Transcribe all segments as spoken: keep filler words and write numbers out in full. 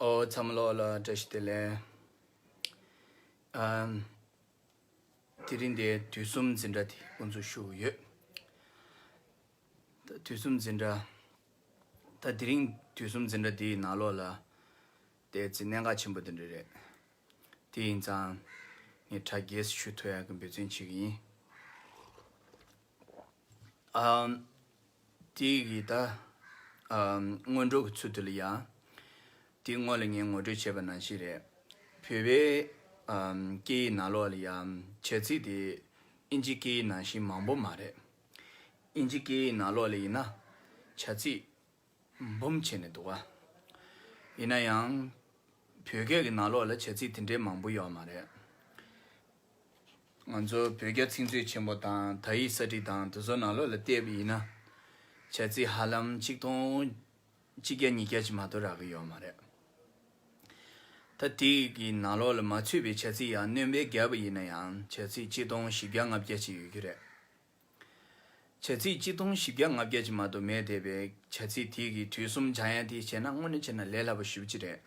ཨོ་ཚང་མ་ལོག་ལ་བཀྲ་ཤིས་བདེ་ལེགས། ཨམ། དེ་རིང་འདིར་དུས་གསུམ་འཛིན་གྲྭ་དེ་དབུ་འཛུགས་ཞུ་གི་ཡོད། ད་དུས་གསུམ་འཛིན་གྲྭ། ད་དེ་རིང་དུས་གསུམ་འཛིན་གྲྭ་དེའི་ནང་ལོགས་ལ་དེ་ཚེ་གནད་འགག་ཆེན་པོ་དེ་འདྲ་རེད། དེ་ཡིན་ཙང་ངས་དྲ་རྒྱས་སུ་ཞུ་ཐུབ་ཡག་གི་འབད་བརྩོན་བྱེད་ཀྱི་ཡིན། ཨམ། དེ་གི་ད་ཨམ། སྔོན་འགྲོ་གི་ཚུལ་དུ་ལ་ཡ། དེ་སྔོན་ལ་ངས་ངོ་སྤྲོད་བྱས་པ་ནང་བཞིན་རེད། བོད་པའི་ཨམ། སྐད་ཡིག་ནང་ལོགས་ལ་ཡ་བྱ་ཚིག་དེ་ཨིན་ཇི་སྐད་ཡིག་ནང་བཞིན་མང་པོ་མ་རེད། ཨིན་ཇི་སྐད་ཡིག་ནང་ལོགས་ལ་ཡིན་ན་བྱ་ཚིག་འབུམ་བྱས་ནས་འདུག་ག་ཡིན་ན་ཡང་བོད་སྐད་ཀྱི་ནང་ལོགས་ལ་བྱ་ཚིག་དེ་འདྲའི་མང་པོ་ཡོད་མ་རེད། ང་ཚོ་བོད་རྒྱ་ཚིག་མཛོད་ཆེན་པོ་དང་དག་ཡིག་གསར་བསྒྲིགས་དང་དེ་ཚོ་ནང་ལོགས་ལ་བལྟས་པ་ཡིན་ན། བྱ་ཚིག་ཧ་ལམ་ཆིག་སྟོང་གཅིག་བརྒྱ་ཉིས་བརྒྱ་ཅིག་མ་གཏོགས་རག་གི་ཡོད་མ་རེད། ད་དེ་གི་ནང་ལོགས་ལ་མ་ཚུད་པའི་བྱ་ཚིག་ཡང་སྣོན་པ་བརྒྱབ་པ་ཡིན་ན་ཡང་བྱ་ཚིག་ཆིག་སྟོང་བཞི་བརྒྱ་ལྔ་བརྒྱ་ཅིག་ཡོད་རྒྱུ་རེད། བྱ་ཚིག་ཆིག་སྟོང་བཞི་བརྒྱ་ལྔ་བརྒྱ་ཅིག་མ་གཏོགས་མེད་བསྡད་པའི་བྱ་ཚིག་དེ་གི་དུས་གསུམ་སྦྱང་ཡ་དེ་བྱས་ན་དངོས་གནས་བྱས་ན་ལས་སླ་པོ་ཞེ་པོ་ཅིག་རེད།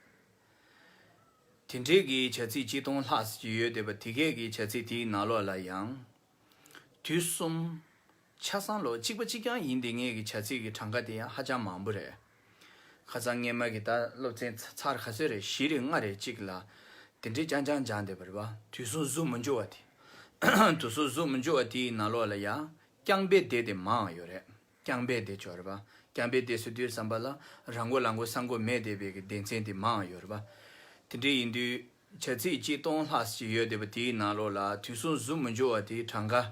དེ་འདྲའི་གི་བྱ་ཚིག་ཆིག་སྟོང་ལྷག་ཙམ་ཅིག་ཡོད་བསྡད་པ་དེ་གས་གི་བྱ་ཚིག་དེའི་ནང་ལོགས་ལ་ཡང་དུས་གསུམ་ཆ་ཚང་ལོ་གཅིག་པ་གཅིག་རྐྱང་ཡིན་བསྡད་མཁན་གི་བྱ་ཚིག་གི་གྲངས་ཀ་དེ་ཡང་ཧ་ཅང་མང་པོ་རེད། ཁ་སང་སྔས་མ་གི་ད་སློབ་ཚན་ཚ་ཚར་ག་ཚོད་རེད། བཞི་རེད་ལྔ་རེད་གཅིག་ལ་དེ་འདྲའི་རྐྱང་རྐྱང་སྦྱངས་བསྡད་པ་རེད་པ། དུས་གསུམ་གཟུགས་མི་འགྱུར་བ་དེ། དུས་གསུམ་གཟུགས་མི་འགྱུར་བ་དེའི་ནང་ལོགས་ལ་ཡང་རྐྱང་པའི་སྡེ་དེ་མང་ཡོད་རེད། རྐྱང་པའི་སྡེ་ཆོག་རེད་པ། རྐྱང་པའི་སྡེ་ཟེར་དུས་ཙམ་པ་ལ་རང་མགོ་ལ་མགོ་ས་མགོ་མེད་བསྡད་པའི་གི་སྡེ་ཚན་དེ་མང་ཡོད་རེད་པ། དེ་འདྲ་ཡིན་དུས་བྱ་ཚིག་ཆིག་སྟོང་ལྷག་ཙམ་ཡོད་བསྡད་པ་དེའི་ནང་ལོགས་ལ་དུས་གསུམ་གཟུགས་མི་འགྱུར་བ་དེའི་གྲངས་ཀ་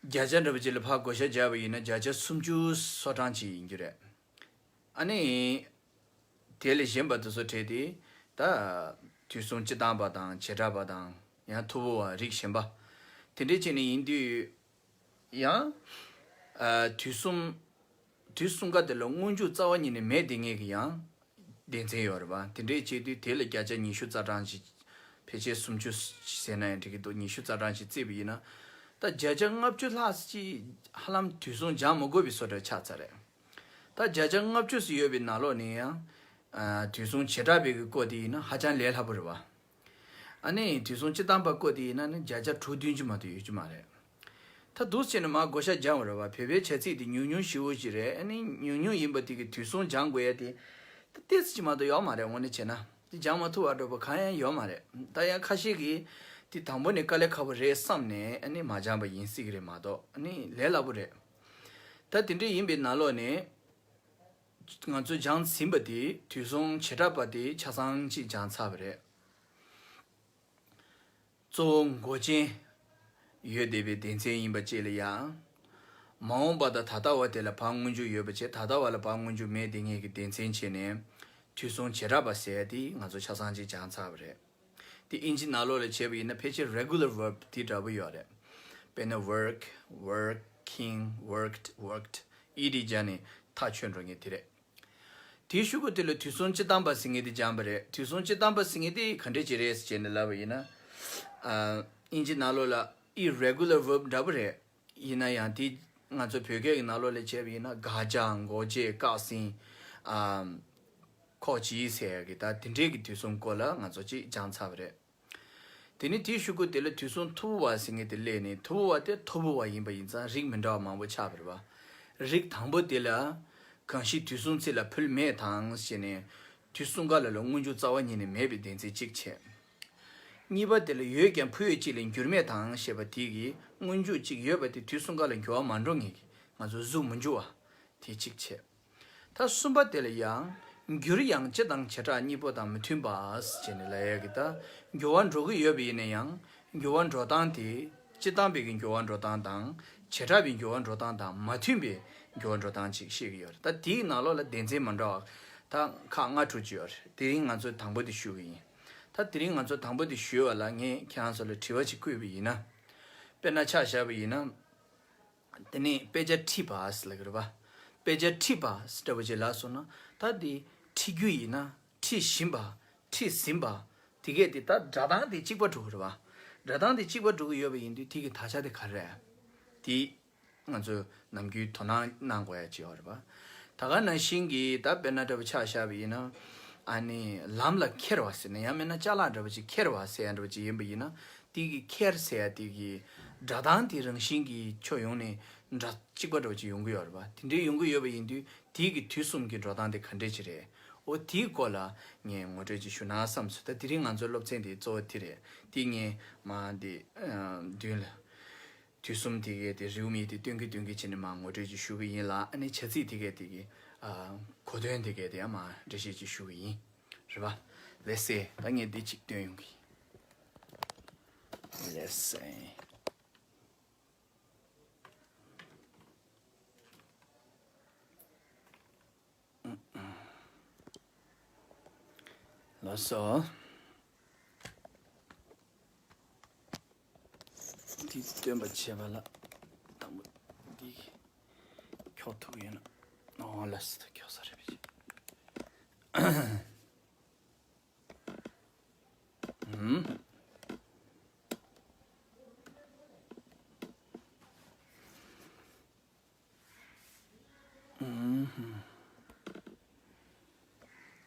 བརྒྱ་ཆ་འདྲ་པོ་ཅིག་ལ་ཕར་བགོ་བཤའ་བརྒྱབ་པ་ཡིན་ན་བརྒྱ་ཆ་སུམ་ཅུ་སོ་གྲངས་ཅིག་ཡིན་རྒྱུ་རེད། ཨ་ནི། དེ་ལས་གཞན་པ་དེ་ཚོ་བྲལ་ཏེ། ད། དུས་གསུམ་སྤྱི་བཏང་པ་དང་བྱེ་བྲག་པ་དང་ཡང་ཐུ་བོ་བ་རིགས་གཞན་པ། དེ་འདྲའི་བྱས་ནས་ཡིན་དུས། ཡང་། ཨ། དུས་གསུམ། དུས་གསུམ་ཀ་དེ་ལ་སྔོན་འཇུག་རྩ་བ་ཉིད་ནས་མེད་བསྡད་མཁན་གྱི་ཡང་སྡེ་ཚན་ཡོད་རེད་པ། དེ་འདྲའི་བྱས་དུས་དེ་ལ་བརྒྱ་ཆ་ཉི་ཤུ་རྩ་གྲངས་ཤིག་ཕལ་ཆེར་སུམ་ཅུ་ཟེར་ན་ཡང་འགྲིག་གི་འདུག་ཉི་ཤུ་རྩ་གྲངས་ཤིག་བརྩིས་པ་ཡིན་ན། ད་བརྒྱ་ཆ་ལྔ་བཅུ་ལྷག་ཅིག་ཧ་ལམ་དུས་གསུམ་སྦྱང་མི་དགོས་པའི་བཟོ་འདྲ་ཆགས་ཚར་རེད། ད་བརྒྱ་ཆ་ལྔ་བཅུ་ཙམ་ཡོད་པའི་ནང་ལོགས་ནས་ཡང་། ཨ། དུས་གསུམ་བྱེ་བྲག་པའི་གི་སྐོར་དེ་ཡིན་ན་ཧ་ཅང་ལས་སླ་པོ་རེད་པ། ཨ་ནི་དུས་གསུམ་སྤྱི་བཏང་པ་སྐོར་དེ་ཡིན་ན་ནི་བརྒྱ་ཆ་དྲུག་བདུན་ཅུ་མ་གཏོགས་ཡོད་རྒྱུ་མ་རེད། ད་འདུག་སེ་བྱས་ནས་མར་བགོ་བཤའ་རྒྱག་པ་རེད་པ། བོད་པའི་བྱ་ཚིག་དེ་ཉུང་ཉུང་ཞེ་པོ་ཅིག་རེད། ཨ་ནི་ཉུང་ཉུང་ཡིན་པ་དེ་གི་དུས་གསུམ་སྦྱང་དགོས་ཡ་དེ། ད་ཏོག་ཙམ་ཅིག་མ་གཏོགས་ཡོད་མ་རེད། དངོས་གནས་བྱས་ན་དེ་སྦྱང་མ་ཐུབ་པ་འདྲ་པོ་གང་ཡང་ཡོད་མ་རེད། ད་ཡང་ཁ་ཤས་ཀྱིས་དེ་དང་པོ་ནས་དཀའ་ལས་ཁག་པོ་རེད་བསམ་ནས་ཨ་ནི་མ་སྦྱངས་པ་ཡིན་སྲིད་ཀྱི་རེད་མ་གཏོགས་ཨ་ནི་ལས་སླ་པོ་རེད། ད་དེ་འདྲ་ཡིན་པའི་ནང་ལོགས་ནས། ང་ཚོས་སྦྱངས་ཟིན་པ་དེ་དུས་གསུམ་བྱེ་བྲག་པ་དེ་ཆ་ཚང་གཅིག་སྦྱངས་ཚར་བ་རེད། གཙོ་བོ་མགོ་ཅན་ཡོད་བསྡད་པའི་སྡེ་ཚན་ཡིན་པ་བཅས་ལ་ཡང་། མ་འོངས་པ་དང་ད་ལྟ་བ་དེ་ལ་བར་སྔོན་འཇུག་ཡོད་པ་བྱས། ད་ལྟ་བ་ལ་བར་སྔོན་འཇུག་མེད་བསྡད་མཁན་གྱི་སྡེ་ཚན་བྱས་ནས་དུས་གསུམ་བྱེ་བྲག་པ་ཟེར་ཡ་དེ་ང་ཚོ་ཆ་ཚང་གཅིག་སྦྱངས་ཚར་བ་རེད། དེ་ཨིན་ཇི་ནང་ལོགས་ལ་བྱས་པ་ཡིན་ན་ཕལ་ཆེར་regular verb དེ་འདྲ་པོ་ཡོད་རེད། དཔེར་ན་work, working, worked, worked ed སྦྱར་ནས་ཐག་ཆོད་འགྲོ་མཁན་དེ་རེད། དེའི་གཞུག་གུ་དེ་ལ་དུས་གསུམ་སྤྱི་བཏང་པ་ཟེར་མཁན་དེ་སྦྱངས་པ་རེད། དུས་གསུམ་སྤྱི་བཏང་པ་ཟེར་མཁན་དེ་ག་འདྲ་ཅིག་རེད་ཟེར་ནས་ལབ་པ་ཡིན་ན། ཨ། ཨིན་ཇི་ནང་ལོགས་ལ་irregular verb འདྲ་པོ་རེད། ཡིན་ན་ཡང་དེ་ང་ཚོ་བོད་སྐད་ཀྱི་ནང་ལོགས་ལ་བྱས་པ་ཡིན་ན་དགག་བྱ། མགོ་བྱས། བཀག་ཟིན། ཨ། ཁོག་བྱིས་ཟེར་ཡ་གི་ད་དེ་འདྲའི་གི་དུས་གསུམ་སྐོར་ལ་ང་ཚོ་གཅིག་སྦྱངས་ཚར་བ་རེད། དེ་ནས་དེའི་གཞུག་གུ་དེ་ལ་དུས་གསུམ་ཐོར་བུ་བ་ཟེར་མཁན་དེ་སླེབས་ནས། ཐོར་བུ་བ་དེ་ཐོར་བུ་བ་ཡིན་པ་ཡིན་ཙང་རིགས་མི་འདྲ་བ་མང་པོ་ཆགས་པ་རེད་པ། རིགས་དང་པོ་དེ་ལ་གང་ཞིག་དུས་གསུམ་ཚིག་ལ་ཕུལ་མེད་དང་ཞེས་ནས་དུས་གསུམ་ཀ་ལ་ལ་སྔོན་འཇུག་རྩ་བ་ཉིད་ནས་མེད་པའི་སྡེ་ཚན་གཅིག་བྱས། གཉིས་པ་དེ་ལ་ཡོད་ཀྱང་ཕུལ་ཡས་གཅིག་ལས་འགྱུར་མེད་དང་ཞེས་པ་དེ་གིས་སྔོན་འཇུག་གཅིག་ཡོད་པ་དེ་དུས་གསུམ་ཀ་ལ་འགྱུར་བ་མ་འགྲོ་ངེས་ཀྱི་ང་ཚོ་གཟུགས་མི་འགྱུར་བ་དེ་གཅིག་བྱས། ད་གསུམ་པ་དེ་ལ་ཡང་། འགྱུར་ཡང་སྤྱི་དང་བྱེ་བྲག་གཉིས་པོ་དང་མི་མཐུན་པ་ཟེར་ནས་ལབ་ཡ་གི་ད། འགྱུར་བ་འགྲོ་གི་ཡོད་པ་ཡིན་ན་ཡང་། འགྱུར་བ་འགྲོ་སྟངས་དེ་སྤྱི་བཏང་པའི་གི་འགྱུར་བ་འགྲོ་སྟངས་དང་། བྱེ་བྲག་པའི་འགྱུར་བ་འགྲོ་སྟངས་དང་མ་མཐུན་པའི་འགྱུར་བ་འགྲོ་སྟངས་ཅིག་བཤད་ཀྱི་ཡོད་རེད། ད་དེའི་ནང་ལོགས་ལ་སྡེ་ཚན་མ་འདྲ་བ་ད་ཁག་ལྔ་དྲུག་ཅིག་ཡོད་རེད། དེ་རིང་ང་ཚོས་དང་པོ་དེ་ཞུ་གི་ཡིན། ད་དེ་རིང་ང་ཚོས་དང་པོ་དེ་ཞུ་བ་ལ་ངས་ཁྱེད་རང་ཚོ་ལ་དྲི་བ་ཅིག་བཀོད་པ་ཡིན་ན། དཔེར་ན་ཆ་བཞག་པ་ཡིན་ན། དེ་ནས་དཔེ་ཆ་ཁྲིད་པ་ཟེར་ལབ་ཀྱི་རེད་པ། དཔེ་ཆ་ཁྲིད་པ་ཟེར་འདྲ་པོ་ཅིག་ལབ་སོང་ན། ད་དེ་ཁྲིད་རྒྱུ་ཡིན་ན་ཁྲིད་བཞིན་པ། ཁྲིད་ཟིན་པ། དེ་གས་དེ་ད་སྒྲ་གདངས་དེ་གཅིག་པ་འགྲོ་གི་རེད་པ། སྒྲ་གདངས་དེ་གཅིག་པ་འགྲོ་གི་ཡོད་པ་ཡིན་དུས་དེ་གི་དག་ཆ་དེ་ག་རེ་རེད། དེ་ང་ཚོས་ནམ་རྒྱུན་དོ་སྣང་གནང་དགོས་ཡ་ཅིག་ཡོད་རེད་པ། ད་ག་ནང་བཞིན་གྱི་ད་དཔེར་ན་འདྲ་པོ་ཆ་བཞག་པ་ཡིན་ན། ཨ་ནི་ལམ་ལ་ཁྱེར་བ་ཟེར་ན་ཡང་མིན་ན་ཅ་ལག་འདྲ་བོ་ཅིག་ཁྱེར་བ་ཟེར་ཡ་འདྲ་བོ་ཅིག་ཡིན་པ་ཡིན་ན། དེ་གི་ཁྱེར་ཟེར་ཡ་དེ་གི་སྒྲ་གདངས་དེ་རང་བཞིན་གྱི་ཕྱོགས་ཡོངས་ནས་འདྲ་གཅིག་པ་འདྲ་བོ་ཅིག་ཡོང་གི་ཡོད་རེད་པ། དེ་འདྲའི་ཡོང་གི་ཡོད་པ་ཡིན་དུས་དེ་གི་དུས་གསུམ་གྱི་འགྲོ་སྟངས་དེ་ག་འདྲས་ཅིག་རེད། འོ་དེའི་སྐོར་ལ་ངས་ངོ་སྤྲོད་ཅིག་ཞུ་ན་བསམ་སོང་། ད་དེ་རིང་ང་ཚོའི་སློབ་ཚན་དེ་གཙོ་བོ་དེ་རེད། དེ་ངས་མ་དེ་མདུན་ལ། དུས་གསུམ་དེ་གའི་དེ་རེའུ་མིག་དེ་སྟོན་གི་སྟོན་གི་བྱས་ནས་མར་ངོ་སྤྲོད་ཅིག་ཞུ་གི་ཡིན་ལ། ཨ་ནི་བྱ་ཚིག་དེ་གའི་དེ་གི་ཨ་གོ་དོན་དེ་གའི་དེ་ཡང་མར་འགྲེལ་བཤད་ཅིག་ཞུ་གི་ཡིན། རེད་པ། ལགས་སེ། ད་ངས་འདི་གཅིག་སྟོན་ཡོང་གི་ཡིན། ལགས་སེ། ལགས་སོ། འདི་སྟོན་པ་བྱས་པ་ལ་དང་པོ་འདི་ཁྱོག་ཐུབ་ཡོད་ན། ཨོ་ལགས་སོ། ད་ཁྱོག་ས་རེད་པས། ཨུམ།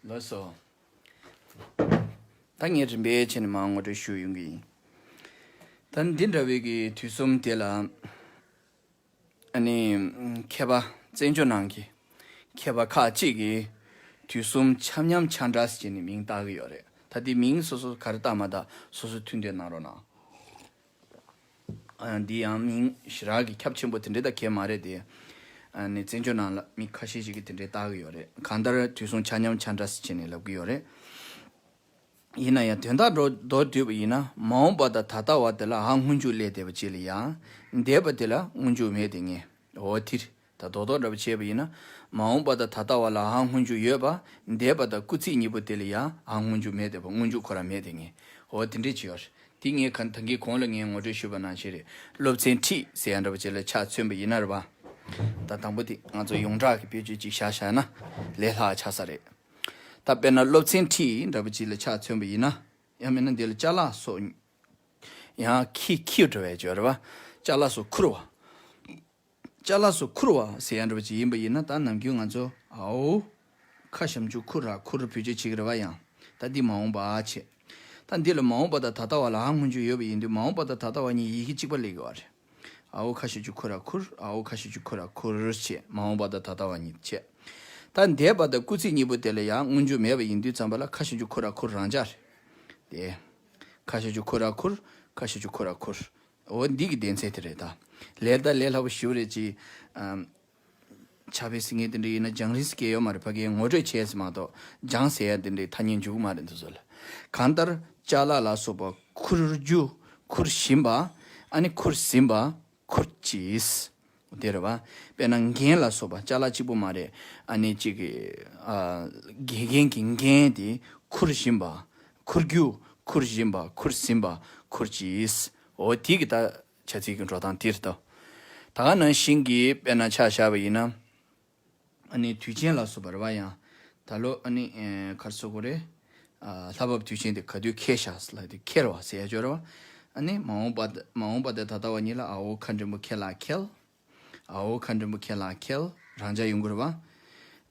ལགས་སོ། ད་ངས་རིམ་པས་བྱས་ནས་མར་ངོ་སྤྲོད་ཞུ་ཡོང་གི་ཡིན། ད་འདི་འདྲ་བའི་གི་དུས་གསུམ་དེ་ལ། ཨ་ནི་མཁས་པ་བཙན་བྱོལ་ནང་གི་མཁས་པ་ཁག་ཅིག་གིས་དུས་གསུམ་ཆ་མཉམ་ཆ་འདྲ་ཟེར་ནས་མིང་བཏགས་ཀྱི་ཡོད་རེད། ད་དེ་མིང་སོ་སོ་ག་རེ་བཏགས་མ་བཏགས་སོ་སོ་ཐུགས་འདོད་གནང་རོགས་གནང་། ཨ། འདི་ཡང་མིང་ཞེ་དྲག་གི་ཁྱབ་ཆེན་པོ་དེ་འདྲ་ད་གས་མ་རེད་དེ། ཨ་ནི་བཙན་བྱོལ་ནང་ལ་མི་ཁ་ཤས་ཤིག་གིས་དེ་འདྲའི་བཏགས་ཀྱི་ཡོད་རེད། གང་ལྟར་དུས་གསུམ་ཆ་མཉམ་ཆ་འདྲ་ཟེར་བྱས་ནས་ལབ་ཀྱི་ཡོད་རེད། ཡིན་ན་ཡང་དོན་དག་མདོར་མདོར་བསྡུས་པ་ཡིན་ན། མ་འོངས་པ་དང་ད་ལྟ་བ་དེ་ལ་ཨ་སྔོན་འཇུག་སླེབས་བསྡད་པ་ཅིག་ལ་ཡང་འདས་པ་དེ་ལ་སྔོན་འཇུག་མེད་དེ་ངེས། འོ་དེ་རེད། ད་རྡོག་རྡོག་འདྲ་པོ་བྱས་པ་ཡིན་ན། མ་འོངས་པ་དང་ད་ལྟ་བ་ལ་ཨ་སྔོན་འཇུག་ཡོད་པ། འདས་པ་དང་སྐུལ་ཚིག་གཉིས་པོ་དེ་ལ་ཡང་ཨ་སྔོན་འཇུག་མེད་བསྡད་པ། སྔོན་འཇུག་ཁོ་རང་མེད་དེ་ངེས། འོ་དེ་འདྲས་ཅིག་ཡོད་རེད། དེ་ངས་ག་ད་གིན་གོང་ལ་ངས་ངོ་སྤྲོད་ཞུས་པ་ནང་བཞིན་རེད། སློབ་ཚན་ཁྲིད་ཟེར་ཡ་འདྲ་པོ་ཅིག་ལ་ཆ་མཚོན་པ་ཡིན་ན་རེད་པ། ད་དང་པོ་དེ་ང་ཚོ་ཡོངས་གྲགས་ཀྱི་བེད་སྤྱོད་ཅིག་བཞག་བཞག་ན་ལས་སླ་ཆགས་ས་རེད། ད་དཔེར་ན་སློབ་ཚན་ཁྲིད་འདྲ་པོ་ཅིག་ལ་ཆ་མཚོན་པ་ཡིན་ན། ཡང་མིན་ན་འདི་ལ་ཅ་ལག་སོགས་ཡང་ཁྱི་ཁྱི་འདྲ་བའི་སྦྱོར་བ། ཅ་ལག་སོགས་ཁུར་བ། ཅ་ལག་སོགས་ཁུར་བ་ཟེར་ཡ་འདྲ་པོ་ཅིག་ཡིན་པ་ཡིན་ན། ད་ནམ་རྒྱུན་ང་ཚོ་ཨའོ་ཁ་ཞབས་ཀྱུ་ཁུ་ར་ཁུར་བེད་སྤྱོད་བྱེད་ཀྱི་རེད་པ། ཡང་ད་འདི་མ་འོངས་པ་བྱས། ད་འདི་ལ་མ་འོངས་པ་དང་ད་ལྟ་བ་ལ་ཨ་སྔོན་འཇུག་ཡོད་པ་ཡིན་དུས། མ་འོངས་པ་དང་ད་ལྟ་བ་གཉིས་ཡི་གེ་གཅིག་པ་སླེབས་ཀྱི་ཡོད་རེད། ཨའོ་ཁ་ཞབས་ཀྱུ་ཁུ་ར་ཁུར། ཨའོ་ཁ་ཞབས་ཀྱུ་ཁུ་ར་ཁུར་བྱས། མ་འོངས་པ་དང་ད་ལྟ་བ་གཉིས་བྱས། ད་འདས་པ་དང་སྐུལ་ཚིག་གཉིས་པོ་དེ་ལ་ཡང་སྔོན་འཇུག་མེད་པ་ཡིན་དུས་ཙམ་པ་ལ་ཁ་ཞབས་ཀྱུ་ཁུ་ར་ཁུར་རང་འཇགས་རེད། དེ། ཁ་ཞབས་ཀྱུ་ཁུ་ར་ཁུར། ཁ་ཞབས་ཀྱུ་ཁུ་ར་ཁུར། འོ་འདི་གི་སྡེ་ཚན་དེ་རེད་ད། ལས་ད་ལས་སླ་པོ་ཞེ་པོ་རེད་ཅེས། ཨམ། ཕྱག་དཔེ་ཟེར་མཁན་དེ་འདྲ་ཡིན་ན་སྦྱང་རིན་ཟེར་མཁན་ཡོད་མ་རེད། ཕ་གིའི་ངོ་སྤྲོད་བྱས་ཟེར་མ་གཏོགས་སྦྱང་ཟེར་ཡ་དེ་འདྲའི་ཐ་སྙད་འཇུག་གི་མ་རེད་འདི་ཚོ་ལ། གང་ལྟར་ཅ་ལག་ལ་སོགས་པ་ཁུར་རྒྱུ། ཁུར་བཞིན་པ། ཨ་ནི་ཁུར་ཟིན་པ། ཁུར་གྱིས། དེ་རེད་པ། དཔེར་ན་འགན་ལ་སོགས་པ་ཅ་ལག་གཅིག་པོ་མ་རེད། ཨ་ནི་གཅིག་གི་ཨ་དགེ་རྒན་གྱི་འགན་དེ་ཁུར་བཞིན་པ། ཁུར་རྒྱུ། ཁུར་བཞིན་པ། ཁུར་ཟིན་པ། ཁུར་གྱིས། འོ་དེ་གི་ད་བྱ་ཚིག་གི་འགྲོ་སྟངས་དེ་རེད་དོ། ད་ག་ནང་བཞིན་གྱི་དཔེར་ན་ཆ་བཞག་པ་ཡིན་ན། ཨ་ནི་དུས་ཆེན་ལ་སོགས་པ་རེད་པ། ཡང་ད་ལོ་ཨ་ནི་ཨེ་ག་རེ་ཟེར་དགོས་རེད། ཨ་ལྷ་བབས་དུས་ཆེན་དེ་ག་དུས་འཁེལ་ཤག་ལབ་དུས་འཁེལ་བ་ཟེར་ཡ་ཅིག་ཡོད་རེད་པ། ཨ་ནི་མ་འོངས་པ་མ་འོངས་པ་དང་ད་ལྟ་བ་གཉིས་ལ་ཨའོ་ཁ་འགྲེང་བུ་ཁེ་ལ་ཁེལ། ཨའོ་ཁ་འགྲེང་བུ་ཁེ་ལ་ཁེལ། རང་འཇགས་ཡོང་གི་རེད་པ།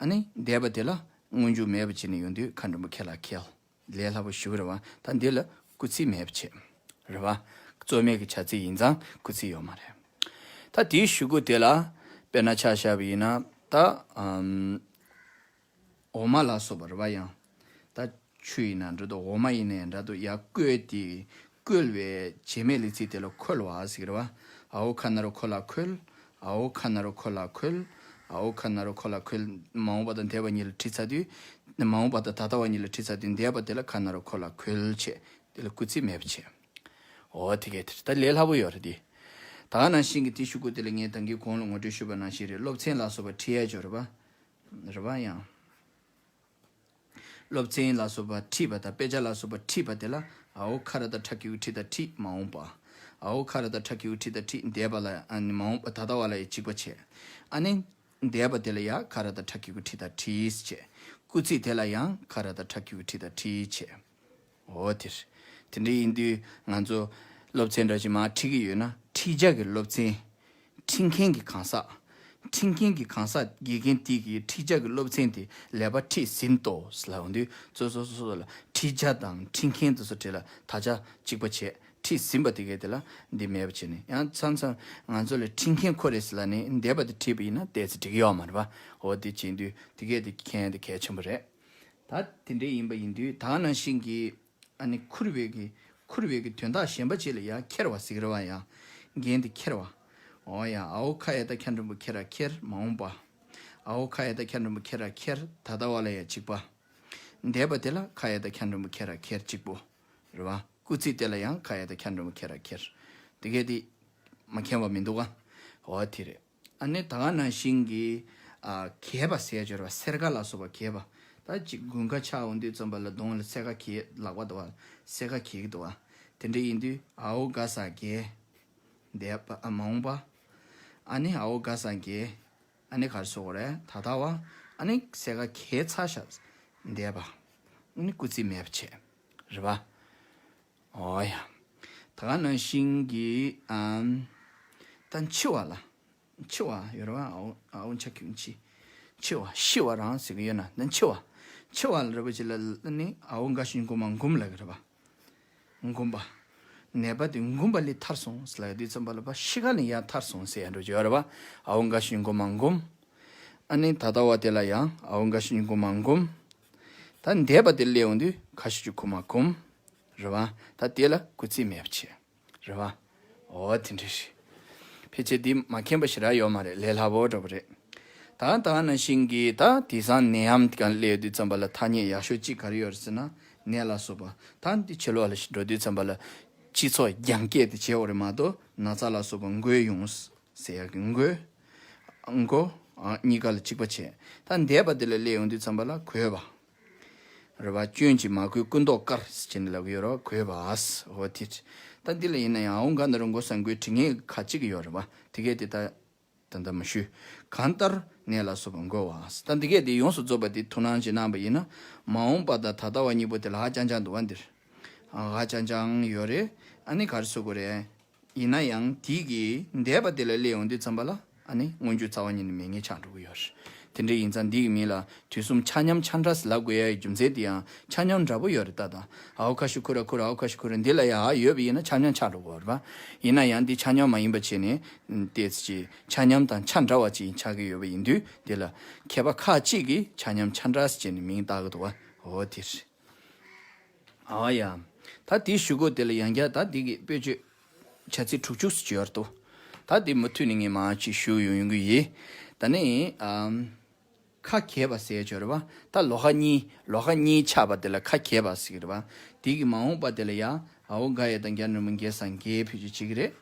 ཨ་ནི་འདས་པ་དེ་ལ་སྔོན་འཇུག་མེད་པ་བྱས་ནས་ཡོང་དུས་ཁ་འགྲེང་བུ་ཁེ་ལ་ཁེལ། ལས་སླ་པོ་ཞེ་པོ་རེད་པ། ད་འདི་ལ་སྐུལ་ཚིག་མེད་པ་བྱས། རེད་པ། རྩོལ་མེད་ཀྱི་བྱ་ཚིག་ཡིན་ཙང་སྐུལ་ཚིག་ཡོད་མ་རེད། ད་དེའི་གཞུག་གུ་དེ་ལ་དཔེར་ན་ཆ་བཞག་པ་ཡིན་ན། ད་ཨམ། འོ་མ་ལ་སོགས་པ་རེད་པ། ཡང་ད་ཆུ་ཡིན་ན་འདྲ་འདུག་འོ་མ་ཡིན་ན་ཡང་འདྲ་འདུག་ཡར་བསྐོལ་ཏེ། བསྐོལ་བའི་བྱེད་མེད་ལས་ཚིག་དེ་ལ་བསྐོལ་བ་ཟེར་གྱི་རེད་པ། ཨའོ་ཁ་ན་རོ་ཁོ་ལ་ཁོལ། ཨའོ་ཁ་ན་རོ་ཁོ་ལ་ཁོལ། ཨའོ་ཁ་ན་རོ་ཁོ་ལ་ཁོལ། མ་འོངས་པ་དང་འདས་པ་གཉིས་ལ་བྲིས་ཚར་དུས། མ་འོངས་པ་དང་ད་ལྟ་བ་གཉིས་ལ་བྲིས་ཚར་དུས་འདས་པ་དེ་ལ་ཁ་ན་རོ་ཁོ་ལ་ཁོལ་བྱས། དེ་ལ་སྐུལ་ཚིག་མེད་པ་བྱས། འོ་དེ་གས་དེ་རེད། ད་ལས་སླ་པོ་ཡོད་རེད་དེ། ད་ག་ནང་བཞིན་གྱི་དེའི་གཞུག་གུ་དེ་ལ་ངས་ད་གིན་གོང་ལ་ངོ་སྤྲོད་ཞུས་པ་ནང་བཞིན་རེད། སློབ་ཚན་ལ་སོགས་པ་ཁྲིད་ཡ་ཅིག་ཡོད་རེད་པ། རེད་པ། ཡང་སློབ་ཚན་ལ་སོགས་པ་ཁྲིད་པ་དང་དཔེ་ཆ་ལ་སོགས་པ་ཁྲིད་པ་དེ་ལ་ཨའོ་ཁ་ར་བཏགས་ཁྲ་གི་གུ་ཁྲི་དང་ཁྲིད་མ་འོངས་པ། ཨའོ་ཁ་ར་བཏགས་ཁྲ་གི་གུ་ཁྲི་དང་ཁྲིད་འདས་པ་ལ། ཨ་ནི་མ་འོངས་པ་ད་ལྟ་བ་ལ་ཡང་གཅིག་པ་བྱས། ཨ་ནི་འདས་པ་དེ་ལ་ཡང་ཁ་ར་བཏགས་ཁྲ་གི་གུ་ཁྲི་དང་ཁྲིས་བྱས། སྐུལ་ཚིག་དེ་ལ་ཡང་ཁ་ར་བཏགས་ཁྲ་གི་གུ་ཁྲི་དང་ཁྲིས་བྱས། འོ་དེ་རེད། དེ་འདྲ་ཡིན་དུས་ང་ཚོ་སློབ་ཚན་འདྲ་ཞིག་མར་ཁྲིད་ཀྱི་ཡོད་ན། ཁྲིད་བྱ་གི་སློབ་ཚན། ཁྲིད་མཁན་གྱི་གང་ཟག་ཁྲིད་མཁན་གྱི་གང་ཟག་དགེ་རྒན་དེ་གིས་ཁྲིད་བྱ་གི་སློབ་ཚན་དེ་ལེགས་པར་ཁྲིད་ཟིན་ཏོ་ཟེར་ལབ་ཡོང་དུས་སོ་སོ་སོ་སོ་ལ་ཁྲིད་བྱ་དང་ཁྲིད་མཁན་དེ་ཚོ་གྲས་ལ་དག་ཆ་གཅིག་པ་བྱས། ཁྲིད་ཟིན་པ་དེ་གས་དེ་ལ་འདི་མེད་པ་བྱས་ནས། ཡང་མཚམས་མཚམས་ང་ཚོ་ལ་ཁྲིད་མཁན་ཁོ་རེད་ཟེར་ལབ་ནས་འདས་པ་དེ་ཁྲིད་པ་ཡིན་ན་ཏོག་ཙམ་འགྲིག་གི་ཡོད་མ་རེད་པ། འོ་དེ་བྱེད་དུས་དེ་གས་དེ་མཁྱེན་ཡ་དེ་གལ་ཆེན་པོ་རེད། ད་དེ་འདྲ་ཡིན་པ་ཡིན་དུས་ད་ག་ནང་བཞིན་གྱི་ཨ་ནི་ཁུར་བའི་གི་ཁུར་བའི་གི་དོན་དག་གཞན་པ་ཅིག་ལ་ཡང་ཁྱེར་བ་ཟེར་གི་རེད་པ། ཡང་རྒན་དེ་ཁྱེར་བ། འོ་ཡ། ཨའོ་ཁ་ཡ་བཏགས་ཁྱ་འགྲེང་བུ་ཁྱེ་ར་ཁྱེར། མ་འོངས་པ། ཨའོ་ཁ་ཡ་བཏགས་ཁྱ་འགྲེང་བུ་ཁྱེ་ར་ཁྱེར། ད་ལྟ་བ་ལ་ཡང་གཅིག་པ། འདས་པ་དེ་ལ་ཁ་ཡ་བཏགས་ཁྱ་འགྲེང་བུ་ཁྱེ་ར་ཁྱེར་གཅིག་པོ། རེད་པ། སྐུལ་ཚིག་དེ་ལ་ཡང་ཁ་ཡ་བཏགས་ཁྱ་འགྲེང་བུ་ཁྱེ་ར་ཁྱེར། དེ་གས་དེ་མ་མཁྱེན་པ་མི་འདུག་ག་འོ་དེ་རེད། ཨ་ནི་ད་ག་ནང་བཞིན་གྱི་ཨ་གས་པ་ཟེར་ཡ་ཅིག་ཡོད་རེད་པ། སེར་ཁ་ལ་སོགས་པ་གས་པ། ད་ཅིག་དགུན་ཁ་ཆགས་ཡོང་དུས་ཙམ་པ་ལ་གདོང་ལ་སེར་ཁ་གས་ལག་པ་འདུག་པ། སེར་ཁ་གས་ཀྱི་འདུག་པ། དེ་འདྲ་ཡིན་དུས་ཨའོ་ག་ས་གས། འདས་པ། ཨ། མ་འོངས་པ། ཨ་ནི་ཨའོ་ག་ས་གས། ཨ་ནི་ག་རེ་ཟེར་དགོས་རེད། ད་ལྟ་བ། ཨ་ནི་སེར་ཁ་གས་ཚར་ཤག་འདས་པ། ཨ་ནི་སྐུལ་ཚིག་མེད་པ་བྱས། རེད་པ། འོ་ཡ། ད་ག་ནང་བཞིན་གྱི་ཨམ། ད་འཆི་བ་ལ། འཆི་བ་ཡོད་རེད་པ། ཨའོ་ཨའོ་ཆ་ཁྱུང་འཆི། འཆི་བ། ཤི་བ་རང་ཟེར་གི་ཡོད་ན། ད་འཆི་བ། འཆི་བ་ལ་རེད་པ་ཅིག་ལ་ནི་ཨའོ་འགའ་ཞིག་འགོ་མ་འགུམ་ལ་གི་རེད་པ། འགུམ་པ། ནད་པ་དེ་འགུམ་པ་ལས་ཐར་སོང་ཟེར་ལ་དུས་ཙམ་པ་ལ་པ་ཤི་ཁ་ནས་ཡར་ཐར་སོང་ཟེར་ཡ་འགྲོ་གི་ཡོད་རེད་པ། ཨའོ་འགའ་ཞིག་འགོ་མ་འགུམ། ཨ་ནི་ད་ལྟ་བ་དེ་ལ་ཡང་ཨའོ་འགའ་ཞིག་འགོ་མ་འགུམ། ད་འདས་པ་དེ་སླེབས་ཡོང་དུས་ཁ་ཤས་ཅིག་གོ་མ་གུམ། རེད་པ། ད་དེ་ལ་སྐུལ་ཚིག་མེད་པ་བྱས། རེད་པ། འོ་དེ་འདྲ་རེད། ཕལ་ཆེར་འདི་མ་མཁྱེན་པ་ཞེ་དྲག་ཡོད་མ་རེད། ལས་སླ་པོ་འདྲ་པོ་རེད། ད་ད་ག་ནང་བཞིན་གྱི་ད་དེང་སང་ནད་ཡམས་དེ་ག་སླེབས་དུས་ཙམ་པ་ལ་ཐ་སྙད་ཡག་ཤོས་གཅིག་ག་རེ་ཡོད་རེད་ཟེར་ན། ནད་ལ་སོགས་པ། ད་འདི་ཕྱི་ལོགས་ལ་འགྲོ་དུས་ཙམ་པ་ལ་སྤྱི་ཚོགས་རྒྱང་བཀྱེད་དེ་བྱེད་དགོས་རེད་མ་གཏོགས། ན་ཚ་ལ་སོགས་པ་འགོས་ཡོང་ཟེར་ཡག་གི་འགོས། འགོ། ཨ། གཉིས་ཀ་ལ་གཅིག་པ་བྱས། ད་འདས་པ་དེ་ལ་སླེབས་ཡོང་དུས་ཙམ་པ་ལ་གོས་པ། རེད་པ། སྐྱོན་གྱིས་མ་གོས་ཀུན་རྟོག་དཀར་ཟེར་ནས་ལབ་ཀྱི་ཡོད་རེད་པ། གོས་པ། འོ་དེ། ད་འདི་ལ་ཡིན་ན་ཡང་ཨའོ་འགའ་ན་རོ་འགོ་ས་འགོས་དྲི་ངན་ཁ་གཅིག་ཡོད་རེད་པ། དེ་གས་དེ་ད་ད་ལྟ་མ་ཞུས། གང་ལྟར་ནད་ལ་སོགས་པ་འགོས་པ། ད་འདི་གས་དེ་ཡོངས་སུ་རྫོགས་པ་དེ་ཐུགས་སྣང་ཅིག་གནང་པ་ཡིན་ན། མ་འོངས་པ་དང་ད་ལྟ་བ་གཉིས་པོ་དེ་ལ་ཧ་ཅང་ཅང་འདུག་པ། འདིར་ཧ་ཅང་ཅང་ཡོད་རེད། ཨ་ནི་ག་རེ་ཟེར་དགོས་རེད། ཡིན་ན་ཡང་དེ་གི་འདས་པ་དེ་ལ་སླེབས་ཡོང་དུས་ཙམ་པ་ལ། ཨ་ནི་སྔོན་འཇུག་རྩ་བ་ཉིད་ནས་མེད་ངེས་ཆགས་འགྲོ་གི་ཡོད་རེད། དེ་འདྲ་ཡིན་ཙང་འདི་གི་མིང་ལ་དུས་གསུམ་ཆ་མཉམ་ཆ་འདྲ་ཟེར་ལབ་དགོས་ཡ་ཡི་རྒྱུ་མཚན་དེ་ཡང་ཆ་མཉམ་འདྲ་པོ་ཡོད་རེད། ད་ད་ཨའོ་ཁ་ཤས་ཁུ་ར་ཁུ་ར། ཨའོ་ཁ་ཤས་ཁུ་ར། འདི་ལ་ཡ་ཨ་ཡོད་པ་ཡིན་ན་ཆ་མཉམ་ཆགས་འགྲོ་གི་ཡོད་རེད་པ། ཡིན་ན་ཡང་འདི་ཆ་མཉམ་མ་ཡིན་པ་བྱས་ནས་ཏོག་ཙམ་ཅིག་ཆ་མཉམ་དང་ཆ་འདྲ་བ་ཅིག་ཆགས་ཀྱི་ཡོད་པ་ཡིན་དུས། དེ་ལ་མཁས་པ་ཁ་ཅིག་གིས་ཆ་མཉམ་ཆ་འདྲ་ཟེར་བྱས་ནས་མིང་བཏགས་ཀྱི་འདུག་པ། འོ་དེ་རེད། ཨ་ཡ། ད་དེའི་གཞུག་གུ་དེ་ལ་ཡང་བསྐྱར་ད་དེ་གི་དཔེ་བརྗོད་བྱ་ཚིག་དྲུག་ཅུ་ཙམ་ཅིག་ཡོད་རེད་འདུག་ད་དེ་མུ་མཐུད་ནས་ངས་མར་ཅིག་ཞུ་ཡོང་ཡོང་གི་ཡིན། ད་ནི་ཨམ། ཁ་གས་པ་ཟེར་ཡ་ཅིག་ཡོད་རེད་པ། ད་ལོགས་ཀ་གཉིས། ལོགས་ཀ་གཉིས་ཆགས་པ་དེ་ལ་ཁ་གས་པ་ཟེར་གི་རེད་པ། དེ་གི་མ་འོངས་པ་དེ་ལ་ཡ་ཨའོ་འགའ་ཡ་བཏགས་འགྱ་འགྲེང་བུ་འགྱེལ་ས་འགྱེལ་བེད་སྤྱོད་བྱེད་ཀྱི་རེད།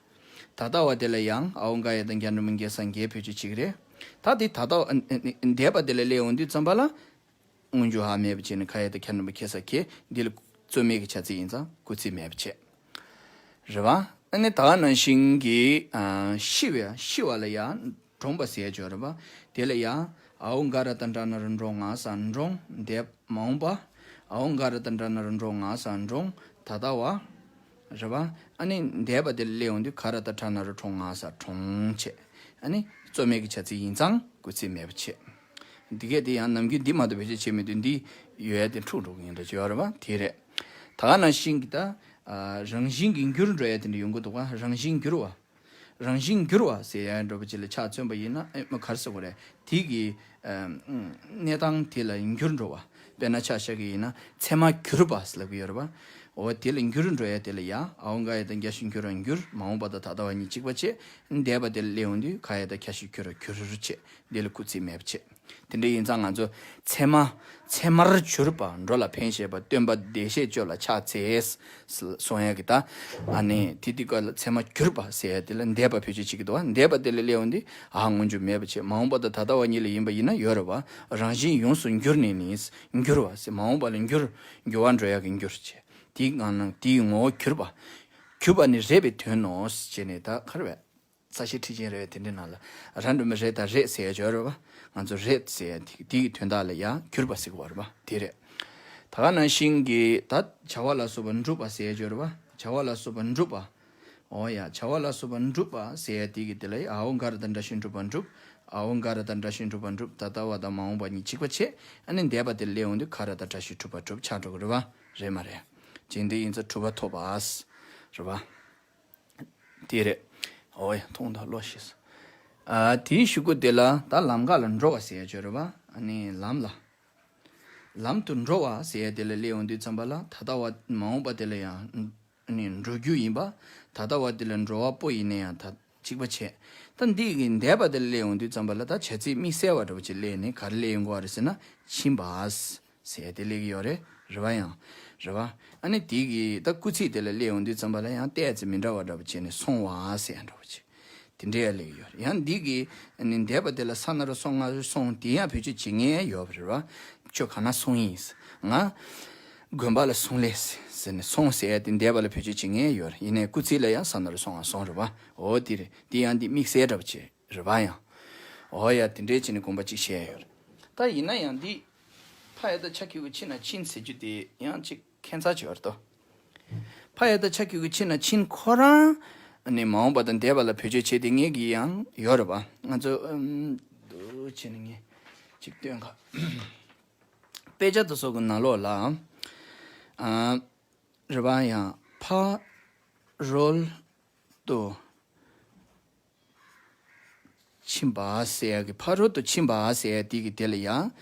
ད་ལྟ་བ་དེ་ལ་ཡང་ཨའོ་འགའ་ཡ་བཏགས་འགྱ་འགྲེང་བུ་འགྱེལ་ས་འགྱེལ་བེད་སྤྱོད་བྱེད་ཀྱི་རེད། ད་དེ་ད་ལྟ་བ། ཨ། ཨ། འདས་པ་དེ་ལ་སླེབས་ཡོང་དུས་ཙམ་པ་ལ། སྔོན་འཇུག་ཧ་མེད་པ་བྱས་ནས་ཁ་ཡ་བཏགས་ཁྱ་འགྲེང་བུ་ཁྱེ་ས་ཁྱེར། འདི་ལ་རྩོད་མེད་ཀྱི་བྱ་ཚིག་ཡིན་ཙང་སྐུལ་ཚིག་མེད་པ་བྱས། རེད་པ། ཨ་ནི་ད་ག་ནང་བཞིན་གྱི། ཨ། ཤི་བའི། ཤི་བ་ལ་ཡང་གྲོངས་པ་ཟེར་ཡ་ཅིག་ཡོད་རེད་པ། དེ་ལ་ཡང་ཨའོ་འགའ་ར་བཏགས་འགྲ་ན་རོ་འགྲོ། ང་ས་འགྲོངས། འདས། མ་འོངས་པ། ཨའོ་འགའ་ར་བཏགས་འགྲ་ན་རོ་འགྲོ། ང་ས་འགྲོངས། ད་ལྟ་བ། རེད་པ། ཨ་ནི་འདས་པ་དེ་ལ་སླེབས་ཡོང་དུས་ཁ་ར་བཏགས་ཁྲ་ན་རོ་ཁྲོ། ང་ས་ཁྲོངས་བྱས། ཨ་ནི་རྩོད་མེད་ཀྱི་བྱ་ཚིག་ཡིན་ཙང་སྐུལ་ཚིག་མེད་པ་བྱས། འདི་གས་དེ་ཡང་ནམ་རྒྱུན་འདི་མ་གཏོགས་བེད་སྤྱོད་བྱས་མི་འདུག་འདི་ཡོད་ཡ་དེ་འཁྲུག་འགྲོ་གི་ཡིན་འདྲ་ཅིག་ཡོད་རེད་པ། དེ་རེད། ད་ག་ནང་བཞིན་གྱི་ད། ཨ། རང་བཞིན་གྱིས་འགྱུར་འགྲོ་ཡ་དེ་འདྲ་ཡོང་གི་འདུག་ག་རང་བཞིན་འགྱུར་བ། རང་བཞིན་འགྱུར་བ་ཟེར་ཡ་འདྲ་པོ་ཅིག་ལ་ཆ་མཚོན་པ་ཡིན་ན། ཨེ་མ། ག་རེ་ཟེར་དགོས་རེད། དེ་གི། ཨ། གནས་སྟངས་དེ་ལ་འགྱུར་འགྲོ་བ། དཔེར་ན་ཆ་བཞག་གི་ཡིན་ན་ཚད་མ་གྱུར་པ་ཟེར་ལབ་ཀྱི་ཡོད་རེད་པ། འོ་དེ་ལ་འགྱུར་འགྲོ་ཡ་དེ་ལ་ཡ་ཨའོ་འགའ་ཡ་བཏགས་འགྱ་ཞབས་ཀྱུ་འགྱུར་བ་འགྱུར། མ་འོངས་པ་དང་ད་ལྟ་བ་གཉིས་གཅིག་པ་བྱས། འདས་པ་དེ་ལ་སླེབས་ཡོང་དུས་ཁ་ཡ་བཏགས་ཁྱ་ཞབས་ཀྱུ་ར་གྱུར་བྱས། འདི་ལ་སྐུལ་ཚིག་མེད་པ་བྱས། དེ་འདྲ་ཡིན་ཙང་ང་ཚོ་ཚད་མ། ཚད་མར་གྱུར་པ་འགྲོ་ལ་ཕན་བཞེད་པ། སྟོན་པ་བདེ་གཤེགས་སྤྱོད་ལ་ཕྱག་འཚལ་གསུང་ཡ་གི་ད། ཨ་ནི་དེ་དེ་ག་ལ་ཚད་མ་གྱུར་པ་ཟེར་ཡ་དེ་ལ་འདས་པ་བེད་སྤྱོད་བྱེད་ཀྱི་འདུག་ག་འདས་པ་དེ་ལ་སླེབས་ཡོང་དུས་ཨ་སྔོན་འཇུག་མེད་པ་བྱས། མ་འོངས་པ་དང་ད་ལྟ་བ་གཉིས་ལ་ཡིན་པ་ཡིན་ན་ཡོད་རེད་པ། རང་བཞིན་ཡོངས་སུ་འགྱུར་ནས་ནི། འགྱུར་བ་ཟེར། མ་འོངས་པ་ལ་འགྱུར། འགྱུར་བ་འགྲོ་ཡ་གི་འགྱུར་བྱས། དེའི་སྒང་ན་དེའི་ངོ་བོ་གྱུར་པ། གྱུར་པ་ནི་རེད་པའི་དོན་ནོ་ཟེར་ནས། ད་ག་རེ་བས། རྩ་ཤེ་ཁྲིད་ཆེན་རེད་པ། དེ་འདྲའི་ནང་ལ་ར་འགྲེང་བུ་རེ་དང་རེད་ཟེར་ཡ་ཅིག་ཡོད་རེད་པ། ང་ཚོ་རེད་ཟེར་ཡ་དེ་དེ་གི་དོན་དག་ལ་ཡང་གྱུར་པ་ཟེར་གི་ཡོད་རེད་པ། དེ་རེད། ད་ག་ནང་བཞིན་གྱི་ད་བྱ་བ་ལ་སོགས་པ་འགྲུབ་པ་ཟེར་ཡ་ཅིག་ཡོད་རེད་པ། བྱ་བ་ལ་སོགས་པ་འགྲུབ་པ། འོ་ཡ། བྱ་བ་ལ་སོགས་པ་འགྲུབ་པ་ཟེར་ཡ་དེ་གི་དེ་ལ་ཡ་ཨའོ་འགའ་ར་བཏགས་འགྲ་ཞབས་ཀྱུ་འགྲུབ་པ་འགྲུབ། ཨའོ་ག་ར་ད་འདྲ་ཞིང་གྲུབ་པ་འགྲུབ། ད་ལྟ་བ་དང་མ་འོངས་པ་གཉིས་གཅིག་པ་བྱས། ཨ་ནི་འདས་པ་དེ་སླེབས་འོང་དུས་ག་ར་ད་འདྲ་ཞིང་གྲུབ་པ་གྲུབ་ཆགས་འགྲོ་གི་རེད་བ། རེད་མ་རེད། བྱས་འདི་ཡིན་ཙང་གྲུབ་པ་ཐོབ་པ། རེད་བ། དེ་རེད། ཨོ་ཡ་མཐོང་དང་བློ་ཤེས། ཨ་དེའི་གཞུག་གུ་དེ་ལ་ད་ལམ་ཁ་ལ་འགྲོ་བ་ཟེར་ཡ་ཅིག་ཡོད་རེད་བ། ཨ་ནི་ལམ་ལ། ལམ་དུ་འགྲོ་བ་ཟེར་ཡ་དེ་ལ་སླེབས་འོང་དུས་ཙམ་པ་ལ་ད་ལྟ་བ་མ་འོངས་པ་དེ་ལ་ཡང་ནི་འགྲོ་རྒྱུ་ཡིན་པ། ད་ལྟ་བ་དེ་ལ་འགྲོ་བ་པོ་ཡིན་ན་ཡང་ད་གཅིག་པ་བྱས། ད་འདི་གི་འདས་པ་དེ་ལ་སླེབས་འོང་དུས་ཙམ་པ་ལ་ད་བྱ་ཚིག་དམིགས་བསལ་བ་འདྲ་པོ་ཅིག་སླེབས་ནས་ག་རེ་སླེབས་ཡོང་གི་ཡོད་རེད་ཟེར་ན་ཕྱིན་པ་ཟེར་ཡ་དེ་སླེབས་ཀྱི་ཡོད་རེད། རེད་བ་ཡང་། རེད་བ། ཨ་ནི་དེ་གི་ད་སྐུལ་ཚིག་དེ་ལ་སླེབས་འོང་དུས་ཙམ་པ་ལ་ཡང་ཏོག་ཙམ་མི་འདྲ་བ་འདྲ་པོ་བྱས་ནས་སོང་བ་ཟེར་ཡ་འདྲ་པོ་ཅིག་དེ་འདྲའི་ཡ་ལེགས་ཡོད། ཡང་འདི་གི་ནི་འདས་པ་དེ་ལ་ས་ན་རུ་སོང་ང་རུ་སོང་དེ་ཡང་བེད་སྤྱོད་བྱེད་མཁན་ཡོད་པ་རེད་བ། ཁྱོད་ག་ན་སོང་ཡིན། ང་དགོན་པ་ལ་སོང་ལས་ཟེར་ནས་སོང་ཟེར་ཡ་དེ་འདས་པ་ལ་བེད་སྤྱོད་བྱེད་མཁན་ཡོད་རེད། ཡིན་ནའི་སྐུལ་ཚིག་ལ་ཡང་ས་ན་རུ་སོང་ང་སོང་རེད་བ། འོ་དེ་རེད། དེ་ཡང་འདི་དམིགས་བསལ་འདྲ་པོ་ཅིག་རེད་བ་ཡང་། འོ་ཡ་དེ་འདྲའི་བྱས་ནས་དགོངས་པ་ཅིག་བཞེས་ཡ་ཡོད་རེད། ད་ཡིན་ན་ཡང་འདི་ཕ་ཡ་ད་ཆ་ཁྱུ་གི་ཕྱི་ན་ཕྱིན་ཟེར་རྒྱུ་དེ་ཡང་ཅིག་ཁྱད་མཚར་ཅིག་ཡོད་རེད་དོ། ཕ་ཡ་ད་ཆ་ཁྱུ་གི་ཕྱི་ན་ཕྱིན་ཁོ་རང་ནི་མ་འོངས་པ་དང་འདས་པ་ལ་བེད་སྤྱོད་བྱེད་དེ་ངེད་ཀྱི་ཡང་ཡོད་རེད་པ། ང་ཚོ་ཨམ་འདུག་བྱས་ནས་ངས་ཅིག་སྟོན་ག་དཔེ་ཆ་དེ་ཚོ་གི་ནང་ལོགས་ལ་ཨ་རེད་པ། ཡང་ཕ་རོལ་ཏུ་ཕྱིན་པ་ཟེར་ཡ་གི་ཕ་རོལ་ཏུ་ཕྱིན་པ་ཟེར་ཡ་དེ་གི་དེ་ལ་ཡ།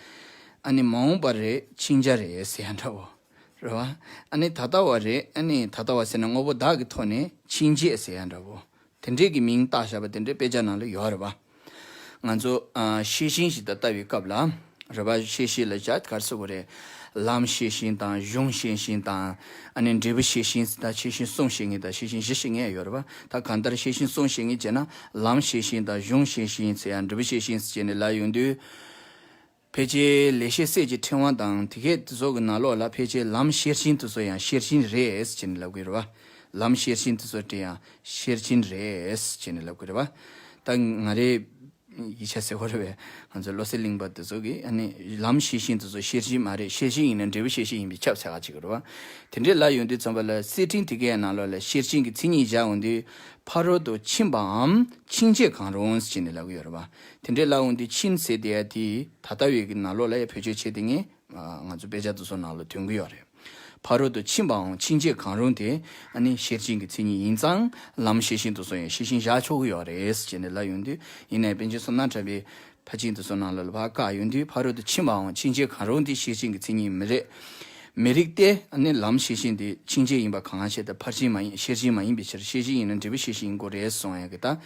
ཨ་ནི་མ་འོངས་པ་རེད་ཕྱིན་ཆད་རེད་ཟེར་ཡ་འདྲ་བོ། རེད་བ། ཨ་ནི་ད་ལྟ་བ་རེད། ཨ་ནི་ད་ལྟ་བ་ཟེར་ན་དངོས་པོ་བདག་གི་ཐོག་ནས་ཕྱིན་ཆད་ཟེར་ཡ་འདྲ་བོ། དེ་འདྲས་ཀྱི་མིང་བཏགས་བཞག་པ་དེ་འདྲས་དཔེ་ཆ་ནང་ལ་ཡོད་རེད་བ། ང་ཚོ་ཨ་ཤེས་བཞིན་ཞིག་ད་ལྟ་བའི་སྐབས་ལ། རེད་བ། ཤེས་བཞིན་ལ་བཞག་གར་སོ་གོ་རེད། ལམ་ཤེས་བཞིན་དང་གཞུང་ཤེས་བཞིན་དང་། ཨ་ནི་འབྲས་བུ་ཤེས་བཞིན་ཟེར་དང་ཤེས་བཞིན་གསུམ་ཤེས་མཁན་དང་ཤེས་བཞིན་བཞི་ཤེས་མཁན་ཡོད་རེད་བ། ད་གང་ལྟར་ཤེས་བཞིན་གསུམ་ཤེས་མཁན་བྱས་ན་ལམ་ཤེས་བཞིན་དང་གཞུང་ཤེས་བཞིན་ཟེར་ཡང་འབྲས་བུ་ཤེས་བཞིན་ཟེར་བྱས་ནས་ལབ་ཡོང་དུས། ཕལ་ཆེར་ལེགས་བཤད་སྲས་ཀྱི་ཕྲེང་བ་དང་དེ་གས་དེ་ཚོ་གི་ནང་ལོགས་ལ་ཕལ་ཆེར་ལམ་ཤེར་ཕྱིན་དེ་ཚོ་ཡང་ཤེར་ཕྱིན་རེད་ཟེར་ནས་ལབ་ཀྱི་རེད་བ། ལམ་ཤེར་ཕྱིན་དེ་ཚོ་དེ་ཡང་ཤེར་ཕྱིན་རེད་ཟེར་ནས་ལབ་ཀྱི་རེད་བ། ད་ང་རེ་ཡིག་ཆ་ཟེར་བ་རེད་བས། ང་ཚོ་བློ་གསལ་གླིང་པ་དེ་ཚོ་གིས་ཨ་ནི་ལམ་ཤེར་ཕྱིན་དེ་ཚོ་ཤེར་ཕྱིན་མ་རེད། ཤེར་ཕྱིན་ཡིན་ན་འབྲས་བུ་ཤེར་ཕྱིན་ཡིན་པས་ཁྱབ་ཚད་ག་ཅིག་རེད་བ། དེ་འདྲས་ལབ་ཡོང་དུས་ཙམ་པ་ལ་གསེར་ཕྲེང་དེ་གའི་ནང་ལོགས་ལ་ཤེར་ཕྱིན་གྱི་མཚན་ཉིད་བཞག་ཡོང་དུས་ཕ་རོལ་ཏུ་ཕྱིན་པའམ་ཕྱིན་ཆད་གང་རུང་ཟེར་ནས་ལབ་ཀྱི་ཡོད་རེད་བ། དེ་འདྲའི་ལབ་འོང་དུས་ཕྱིན་ཟེར་དེ་ཡ་དེ་ད་ལྟ་བའི་གི་ནང་ལོགས་ལ་ཡ་བེད་སྤྱོད་བྱེད་དེ་ངས་ང་ཚོ་དཔེ་ཆ་དེ་ཚོ་ནང་ལ་ཐོན་གི་ཡོད་རེད། ཕ་རོལ་ཏུ་ཕྱིན་པའམ་ཕྱིན་ཆད་གང་རུང་དེ་ཨ་ནི་ཤེར་ཕྱིན་གྱི་མཚན་ཉིད་ཡིན་ཙང་ལམ་ཤེར་ཕྱིན་དེ་ཚོ་ཡང་ཤེར་ཕྱིན་བཞག་ཆོག་གི་ཡོད་རེད་ཟེར་ནས་ལབ་ཡོང་དུས། ཡིན་ནའི་པཎ་ཆེན་བསོད་ནམས་གྲགས་པས་ཕར་ཕྱིན་དེ་ཚོ་ནང་ལོགས་ལ་ཕར་བཀག་ཡོང་དུས་ཕ་རོལ་ཏུ་ཕྱིན་པའམ་ཕྱིན་ཆད་གང་རུང་དེ་ཤེར་ཕྱིན་གྱི་མཚན་ཉིད་མི་རེད། མི་རིགས་ཏེ་ཨ་ནི་ལམ་ཤེར་ཕྱིན་དེ་ཕྱིན་ཆད་ཡིན་པ་གང་ཤེས་ཏེ་ཕར་ཕྱིན་མ་ཡིན་ཤེར་ཕྱིན་མ་ཡིན་པའི་ཕྱིར། ཤེར་ཕྱིན་ཡིན་ན་འབྲས་བུ་ཤེར་ཕྱིན་ཡིན་དགོས་རེད་གསུངས་ཡ་གི་ད།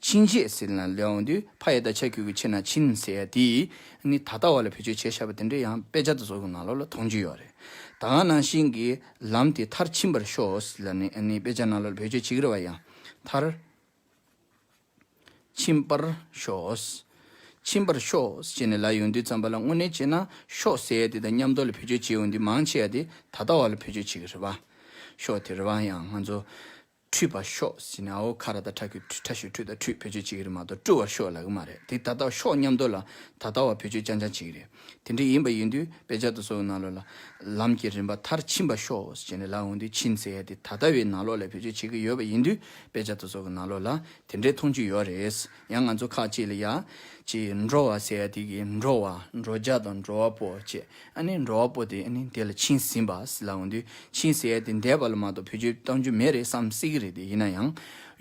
ཕྱིན་ཆད་ཟེར་ན་ལེའུ་འདི་ཕ་ཡ་ད་ཆ་ཁྱོད་ཀྱི་ཕྱིན་ན་ཕྱིན་ཟེར་ཡ་དེ་ཨ་ནི་ད་ལྟ་བ་ལ་བེད་སྤྱོད་བྱས་བཞག་པ་དེ་འདྲ་ཡང་དཔེ་ཆ་དེ་ཚོ་གི་ནང་ལོགས་ལ་མཐོང་རྒྱུ་ཡོད་རེད། ད་ག་ནང་བཞིན་གྱི་ལམ་དེ་མཐར་ཕྱིན་པར་ཤོག་ཟེར་ལ་ནི་ཨ་ནི་དཔེ་ཆ་ནང་ལོགས་ལ་བེད་སྤྱོད་བྱེད་ཀྱི་རེད་བ་ཡང་། མཐར་ཕྱིན་པར་ཤོག་ཕྱིན་པར་ཤོག་ཅེས་ནས་ལབ་ཡོང་དུས་ཙམ་པ་ལ་དངོས་གནས་བྱས་ན་ཤོག་ཟེར་ཡ་དེ་དང་མཉམ་དུ་ལ་བེད་སྤྱོད་བྱེད་ཡོང་དུས་མང་ཆེ་བ་དེ་ད་ལྟ་བ་ལ་བེད་སྤྱོད་བྱེད་ཀྱི་རེད་བ། ཤོག་དེ་རེད་བ་ཡང་ང་ཚོ་ཁྲུས་པར་ཤོག་ཟེར་ནས་ཨའོ་ཁ་ར་ད་ཁྲ་ཁུ་ཁྲུ་ཁྲ་ཤུ་ཁྲུས་དང་ཁྲུས་བེད་སྤྱོད་བྱེད་ཀྱི་རེད་མ་གཏོགས་བཀྲུ་བར་ཤོག་ལབ་ཀྱི་མ་རེད། དེ་ད་ལྟ་བ་ཤོག་མཉམ་དུ་ལ་ད་ལྟ་བ་བེད་སྤྱོད་རྐྱང་རྐྱང་བྱེད་ཀྱི་རེད། དེ་འདྲ་ཡིན་པ་ཡིན་དུས་དཔེ་ཆ་དེ་ཚོའི་ནང་ལོགས་ལ་ལམ་གྱི་རིམ་པ་མཐར་ཕྱིན་པར་ཤོག་ཟེར་ནས་ལབ་འོང་དུས་ཕྱིན་ཟེར་ཡ་དེ་ད་ལྟ་བའི་ནང་ལོགས་ལ་བེད་སྤྱོད་བྱེད་ཀྱི་ཡོད་པ་ཡིན་དུས་དཔེ་ཆ་དེ་ཚོ་གི་ནང་ལོགས་ལ་དེ་འདྲའི་མཐོང་རྒྱུ་ཡོད་རེད། ཡང་ང་ཚོ་ཁག་ཅིག་ལ་ཡ་ཅིག་འགྲོ་བ་ཟེར་ཡ་དེ་གི་འགྲོ་བ་འགྲོ་བྱ་དང་འགྲོ་བ་པོ་བྱས། ཨ་ནི་འགྲོ་བ་པོ་དེ་ཨ་ནི་དེ་ལ་ཕྱིན་ཟིན་པ་ཟེར་ལབ་འོང་དུས་ཕྱིན་ཟེར་ཡ་དེ་འདས་པ་ལ་མ་གཏོགས་བེད་སྤྱོད་གཏང་རྒྱུ་མེད་རེད་བསམ་སྲིད་ཀྱི་རེད། དེ་ཡིན་ན་ཡང་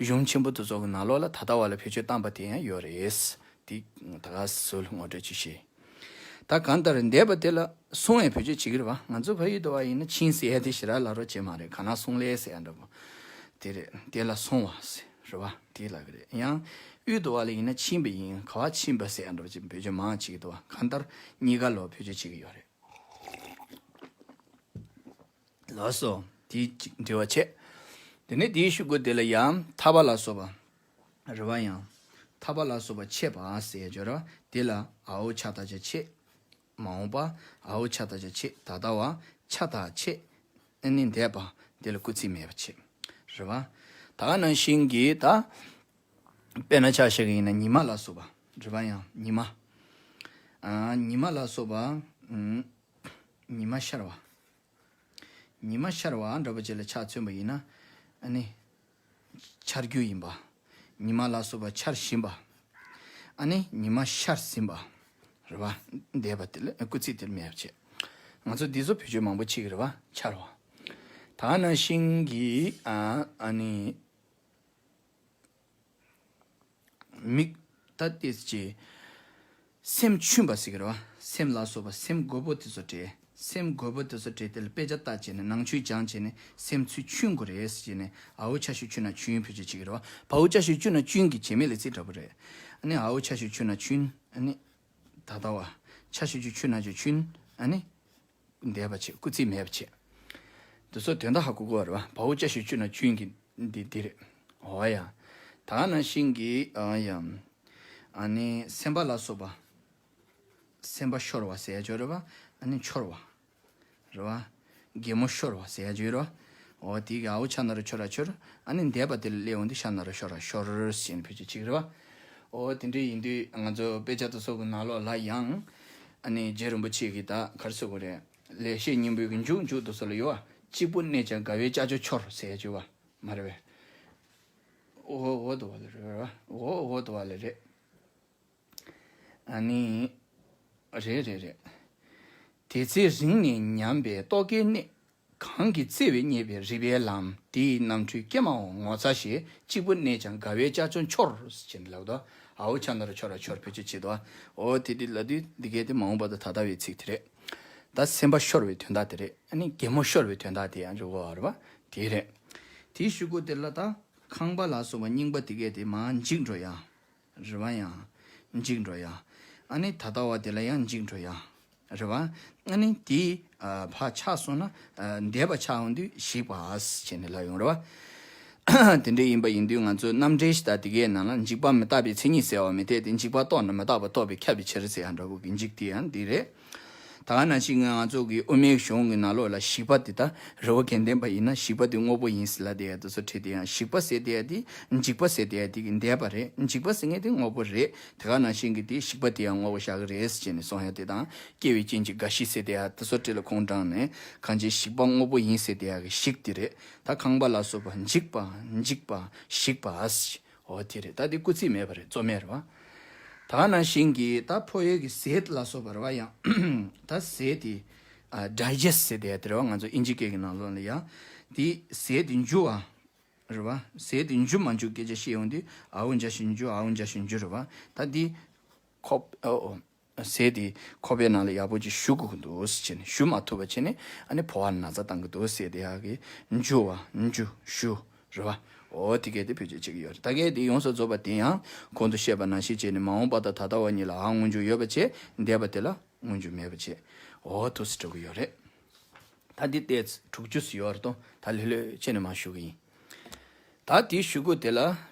གཞུང་ཆེན་པོ་དེ་ཚོ་གི་ནང་ལོགས་ལ་ད་ལྟ་བ་ལ་བེད་སྤྱོད་བཏང་པ་དེ་ཡང་ཡོད་རེད། དེ་ད་ག་ཟོལ་ངོ་སྤྲོད་ཅིག་བྱས། ད་གང་ལྟར་འདས་པ་དེ་ལ་སོང་བའི་བེད་སྤྱོད་བྱེད་ཀྱི་རེད་བ། ང་ཚོ་ཕ་ཡུལ་དུ་བ་ཡིན་ན་ཕྱིན་ཟེར་ཡ་དེ་ཞེ་དྲག་ལབ་རོགས་བྱེད་མ་རེད། ག་ན་སོང་ལས་ཟེར་ཡ་འདྲ་པོ་དེ་རེད། དེ་ལ་སོང་བ་ཟེར་རེད་བ། དེ་ལབ་ཀྱི་རེད། ཡང་ཡུལ་དུ་བ་ལ་ཡིན་ན་ཕྱིན་པ་ཡིན། ག་བ་ཕྱིན་པ་ཟེར་ཡ་འདྲ་པོ་ཅིག་བེད་སྤྱོད་མང་བྱེད་ཀྱི་འདུག་བ། གང་ལྟར་གཉིས་ཀ་ལོ་བེད་སྤྱོད་བྱེད་ཀྱི་ཡོད་རེད། ལགས་སོ། དེའི་གཅིག་འབྲེལ་བ་བྱས། དེ་ནས་དེའི་གཞུག་གུ་དེ་ལ་ཡང་ཐར་པ་ལ་སོགས་པ། རེད་བ་ཡང་། ཐར་པ་ལ་སོགས་པ་འཆད་པ་ཟེར་ཡ་སྦྱོར་བ་དེ་ལ་ཨའོ་ཕྱག་རྟགས་ཅན་འཆད། མ་འོངས་པ་ཨའོ་ཕྱག་རྟགས་ཅན་འཆད། ད་ལྟ་བ་ཕྱག་རྟགས་འཆད། ཨ་ནི་འདས་པ་དེ་ལ་སྐུལ་ཚིག་མེད་པ་བྱེད། རེད་བ། ད་ག་ནང་བཞིན་གྱི་ད། དཔེར་ན་ཆ་བཞག་གི་ཡིན་ན་ཉི་མ་ལ་སོགས་པ། རེད་བ་ཡང་ཉི་མ། ཨ་ཉི་མ་ལ་སོགས་པ། ཨུམ། ཉི་མ་ཤར་བ། ཉི་མ་ཤར་བ་འདྲ་པོ་ཅིག་ལ་ཆ་མཚོན་པ་ཡིན་ན། ཨ་ནི། འཆར་རྒྱུ་ཡིན་པ། ཉི་མ་ལ་སོགས་པ་འཆར་བཞིན་པ། ཨ་ནི་ཉི་མ་ཤར་ཟིན་པ་རེད་བ། འདས་པ་དེ་ལ་སྐུལ་ཚིག་དེར་མེད་པ་བྱས། ང་ཚོ་འདི་ཚོ་བེད་སྤྱོད་མང་པོ་བྱེད་ཀྱི་རེད་བ། འཆར་བ། ད་ནང་བཞིན་གྱི་ཨ་ཨ་ནི། མིག་ད་ལྟས་ཀྱི་སེམས་ཆུན་པ་ཟེར་གྱི་རེད་བ། སེམས་ལ་སོགས་པ་སེམས་རྒོད་པོ་དེ་ཚོ་བྲལ། སེམས་རྒོད་པོ་དེ་ཚོ་བྲལ་དེ་ལ་དཔེ་ཆ་ལྟ་བྱས་ནས་ནང་ཆོས་སྦྱང་བྱས་ནས་སེམས་ཚུར་ཆུན་དགོས་རེད་ཟེར་བྱས་ནས། ཨའོ་ཆ་ཤོས་ཆུན་ན་ཆུན་བེད་སྤྱོད་བྱེད་ཀྱི་རེད་བ། བའོ་ཆ་ཤོས་ཆུན་ན་ཆུན་གྱི་བྱེད་མེད་ལས་ཚིག་འདྲ་པོ་རེད། ཨ་ནི་ཨའོ་ཆ་ཤོས་ཆུན་ན་ཆུན། ཨ་ནི་ད་ལྟ་བ། ཆ་ཤོས་ཆུན་ན་ཆུན། ཨ་ནི། འདས་པ་བྱེད། སྐུལ་ཚིག་མེད་པ་བྱེད། འདི་ཚོ་དོན་དག་ཧ་གོ་གོ་བ་རེད་བ། བའོ་ཅ་ཞུ་ཆུ་ན་ཆུན་གྱི་འདི་འདི་རེད། འོ་ཡ། ད་ནང་བཞིན་གྱི་ཨ་ཡ། ཨ་ནི་སེམས་པ་ལ་སོགས་པ། སེམས་པ་ཤོར་བ་ཟེར་ཡ་ཅོ་རེད་བ། ཨ་ནི་འཆོར་བ། རེད་བ། གད་མོ་ཤོར་བ་ཟེར་ཡ་ཅོ་རེད་བ། འོ་དེ་གི་ཨའོ་ཆ་ན་རོ་ཆོ་ར་ཆོར། ཨ་ནི་འདས་པ་དེ་ལ་སླེབས་འོང་དུས་ཤ་ན་རོ་ཤོ་ར་ཤོར་ཟེར་ནས་བེད་སྤྱོད་ཅིག་རེད་བ། འོ་དེ་འདྲ་ཡིན་དུས་ང་ཚོ་དཔེ་ཆ་དེ་ཚོ་གི་ནང་ལོགས་ལ་ཡང་། ཨ་ནི་རྗེ་རིན་པོ་ཆེ་གིས་ད་ག་རེ་ཟེར་དགོས་རེད། ལེགས་བཤད་སྙིང་པོའི་གི་མཇུག་མཇུག་ཏུ་སོ་ལ་ཡོད་བ། གཅིག་པུ་གནས་ཀྱང་དགའ་བའི་ཅ་ཅོ་འཆོར་ཟེར་ཡ་ཅིག་བ། མ་རེད་པས། འོ་འོ་དུ་བ་ལ་རེད་བ། འོ་འོ་དུ་བ་ལ་རེད། ཨ་ནི། རེད་རེད་རེད། དེ་ཚེ་རིང་ནས་ཉམས་པའི་རྟོག་གེའི་གནས། གང་གིས་བརྩེ་བས་བསྙད་པའི་རིག་པའི་ལམ། དེ་ཡི་རྣམ་འཕྲུལ་ཀྱེ་མའོ་ངོ་ཚ་ཞེས། གཅིག་པུ་གནས་ཀྱང་དགའ་བའི་ཅ་ཅོ་འཆོར་ཟེར་ནས་ལབ་དོ། ཨའོ་ཆ་ན་རོ་ཆོ་ར་ཆོར་བེད་སྤྱོད་བྱེད་དོ། འོ་དེ་དེ་ལ་དུས་འདི་གས་དེ་མ་འོངས་པ་དང་ད་ལྟ་བའི་ཚིག་དེ་རེད། ད་སེམས་པ་ཤོར་བའི་དོན་དག་དེ་རེད། ཨ་ནི་གད་མོ་ཤོར་བའི་དོན་དག་དེ་ཡང་འཇུག་གོ་བ་རེད་བ། དེ་རེད། དེའི་གཞུག་གུ་དེ་ལ་ད་ཁང་པ་ལ་སོགས་པ་རྙིང་པ་དེ་གས་དེ་མར་འཇིག་འགྲོ་ཡ། རེད་བ། ཡང་འཇིག་འགྲོ་ཡ། ཨ་ནི་ད་ལྟ་བ་དེ་ལ་ཡང་འཇིག་འགྲོ་ཡ། རེད་བ། ཨ་ནི་དེ་ཨ་ཕར་ཆག་སོང་ན་ཨ་འདས་པ་ཆགས་འོང་དུས་ཞིག་པ་ཟེར་ནས་ལབ་ཡོང་རེད་བ། དེ་འདྲ་ཡིན་པ་ཡིན་དུས་ང་ཚོ་རྣམ་འགྲེལ་ཞིག་ད་དེ་གའི་ནང་ལ་འཇིག་པ་མི་རྟག་པའི་མཚན་ཉིད་ཟེར་བ་མི་འཐད་དེ། འཇིག་པ་རྟོགས་ན་མི་རྟག་པ་རྟོགས་པས་ཁྱབ་པའི་ཕྱིར་ཟེར་ཡ་འདྲ་བོ་གི་འཇིག་དེ་ཡང་འདི་རེད། ད་ག་ནང་བཞིན་ང་ཚོ་གི་དབུ་མའི་གཞུང་གི་ནང་ལོགས་ལ་ཞིག་པ་དེ་ད་རི་བོ་དགེ་ལྡན་པ་ཡིན་ན་ཞིག་པ་དེ་དངོས་པོ་ཡིན་ཟེར་ལབ་དེ་ཡ་དེ་ཚོ་བྲིས་དེ་ཡང་ཞིག་པ་ཟེར་དེ་ཡ་དེ་འཇིག་པ་ཟེར་དེ་ཡ་དེ་གི་འདས་པ་རེད། འཇིག་པ་ཟེར་མཁན་དེ་དངོས་པོ་རེད། དེ་ག་ནང་བཞིན་གི་དེ་ཞིག་པ་དེ་ཡང་དངོས་པོ་བཞག་གི་རེད་ཟེར་ནས་གསུང་ཡ་དེ་དང་སྐྱེ་བའི་རྐྱེན་གྱིས་རྒ་ཤི་ཟེར་དེ་ཡ་དེ་ཚོ་བྲིས་ལ་ཁུངས་དྲངས་ནས་གང་ཅི་ཞིག་པ་དངོས་པོ་ཡིན་ཟེར་དེ་ཡ་གི་ཞིག་དེ་རེད། ད་ཁང་པ་ལ་སོགས་པ་འཇིག་པ་འཇིག་པ་ཞིག་པ་ཟེར། འོ་དེ་རེད། ད་དེ་སྐུལ་ཚིག་མེད་པ་རེད། རྩོམ་ཡ་རེད་བ། ད་ག་ནང་བཞིན་གྱི་ད་ཕོ་ཡོལ་གྱི་ཟས་ལ་སོགས་པ་རེད་བ། ཡང་ད་ཟས་དེ་ཨ་ཌའི་ཇེ་སི་ཊི་ཟེར་དེ་ཡ་དེ་རེད་བ། ང་ཚོ་ཨིན་ཇི་སྐད་ཀྱི་ནང་ལོགས་ལ་ཡང་དེ་ཟས་དེ་འཇུ་བ་རེད་བ། ཟས་དེ་འཇུ་མ་འཇུ་སྐད་ཆ་བཤད་ཡོང་དུས་ཨའོ་འཇའ་ཞིག་འཇུ། ཨའོ་འཇའ་ཞིག་འཇུ་རེད་བ། ད་དེ་ཁོ་ཨོ་ཟས་དེ་ཁོག་པའི་ནང་ལ་ཡག་པོ་ཅིག་བཞུགས་དགོས་ཀྱི་འདུག་ཟེར་བྱས་ནས། བཞུ་མ་ཐུབ་པ་བྱས་ནས་ཨ་ནི་ཕོ་བ་ན་ཚ་བཏང་གི་འདུག་ཟེར་དེ་ཡག་གི་འཇུ་བ་འཇུ་བཞུ་རེད་བ། འོ་དེ་གས་དེ་བེད་སྤྱོད་བྱེད་ཀྱི་ཡོད་རེད། ད་གས་དེ་ཡོངས་སུ་རྫོགས་པ་དེ་ཡང་གོང་དུ་བཤད་པ་ནང་བཞིན་བྱས་ནས་མ་འོངས་པ་དང་ད་ལྟ་བ་གཉིས་ལ་ཨ་སྔོན་འཇུག་ཡོད་པ་བྱས། འདས་པ་དེ་ལ་སྔོན་འཇུག་མེད་པ་བྱས། འོ་ཐུགས་སུ་འགྲོ་གི་ཡོད་རེད། ད་འདི་ལྟས་དྲུག་ཅུ་ཙམ་ཡོད་རེད་དོ། ད་ལྷོད་ལྷོད་བྱས་ནས་མར་ཞུ་གི་ཡིན། ད་དེའི་གཞུག་གུ་དེ་ལ་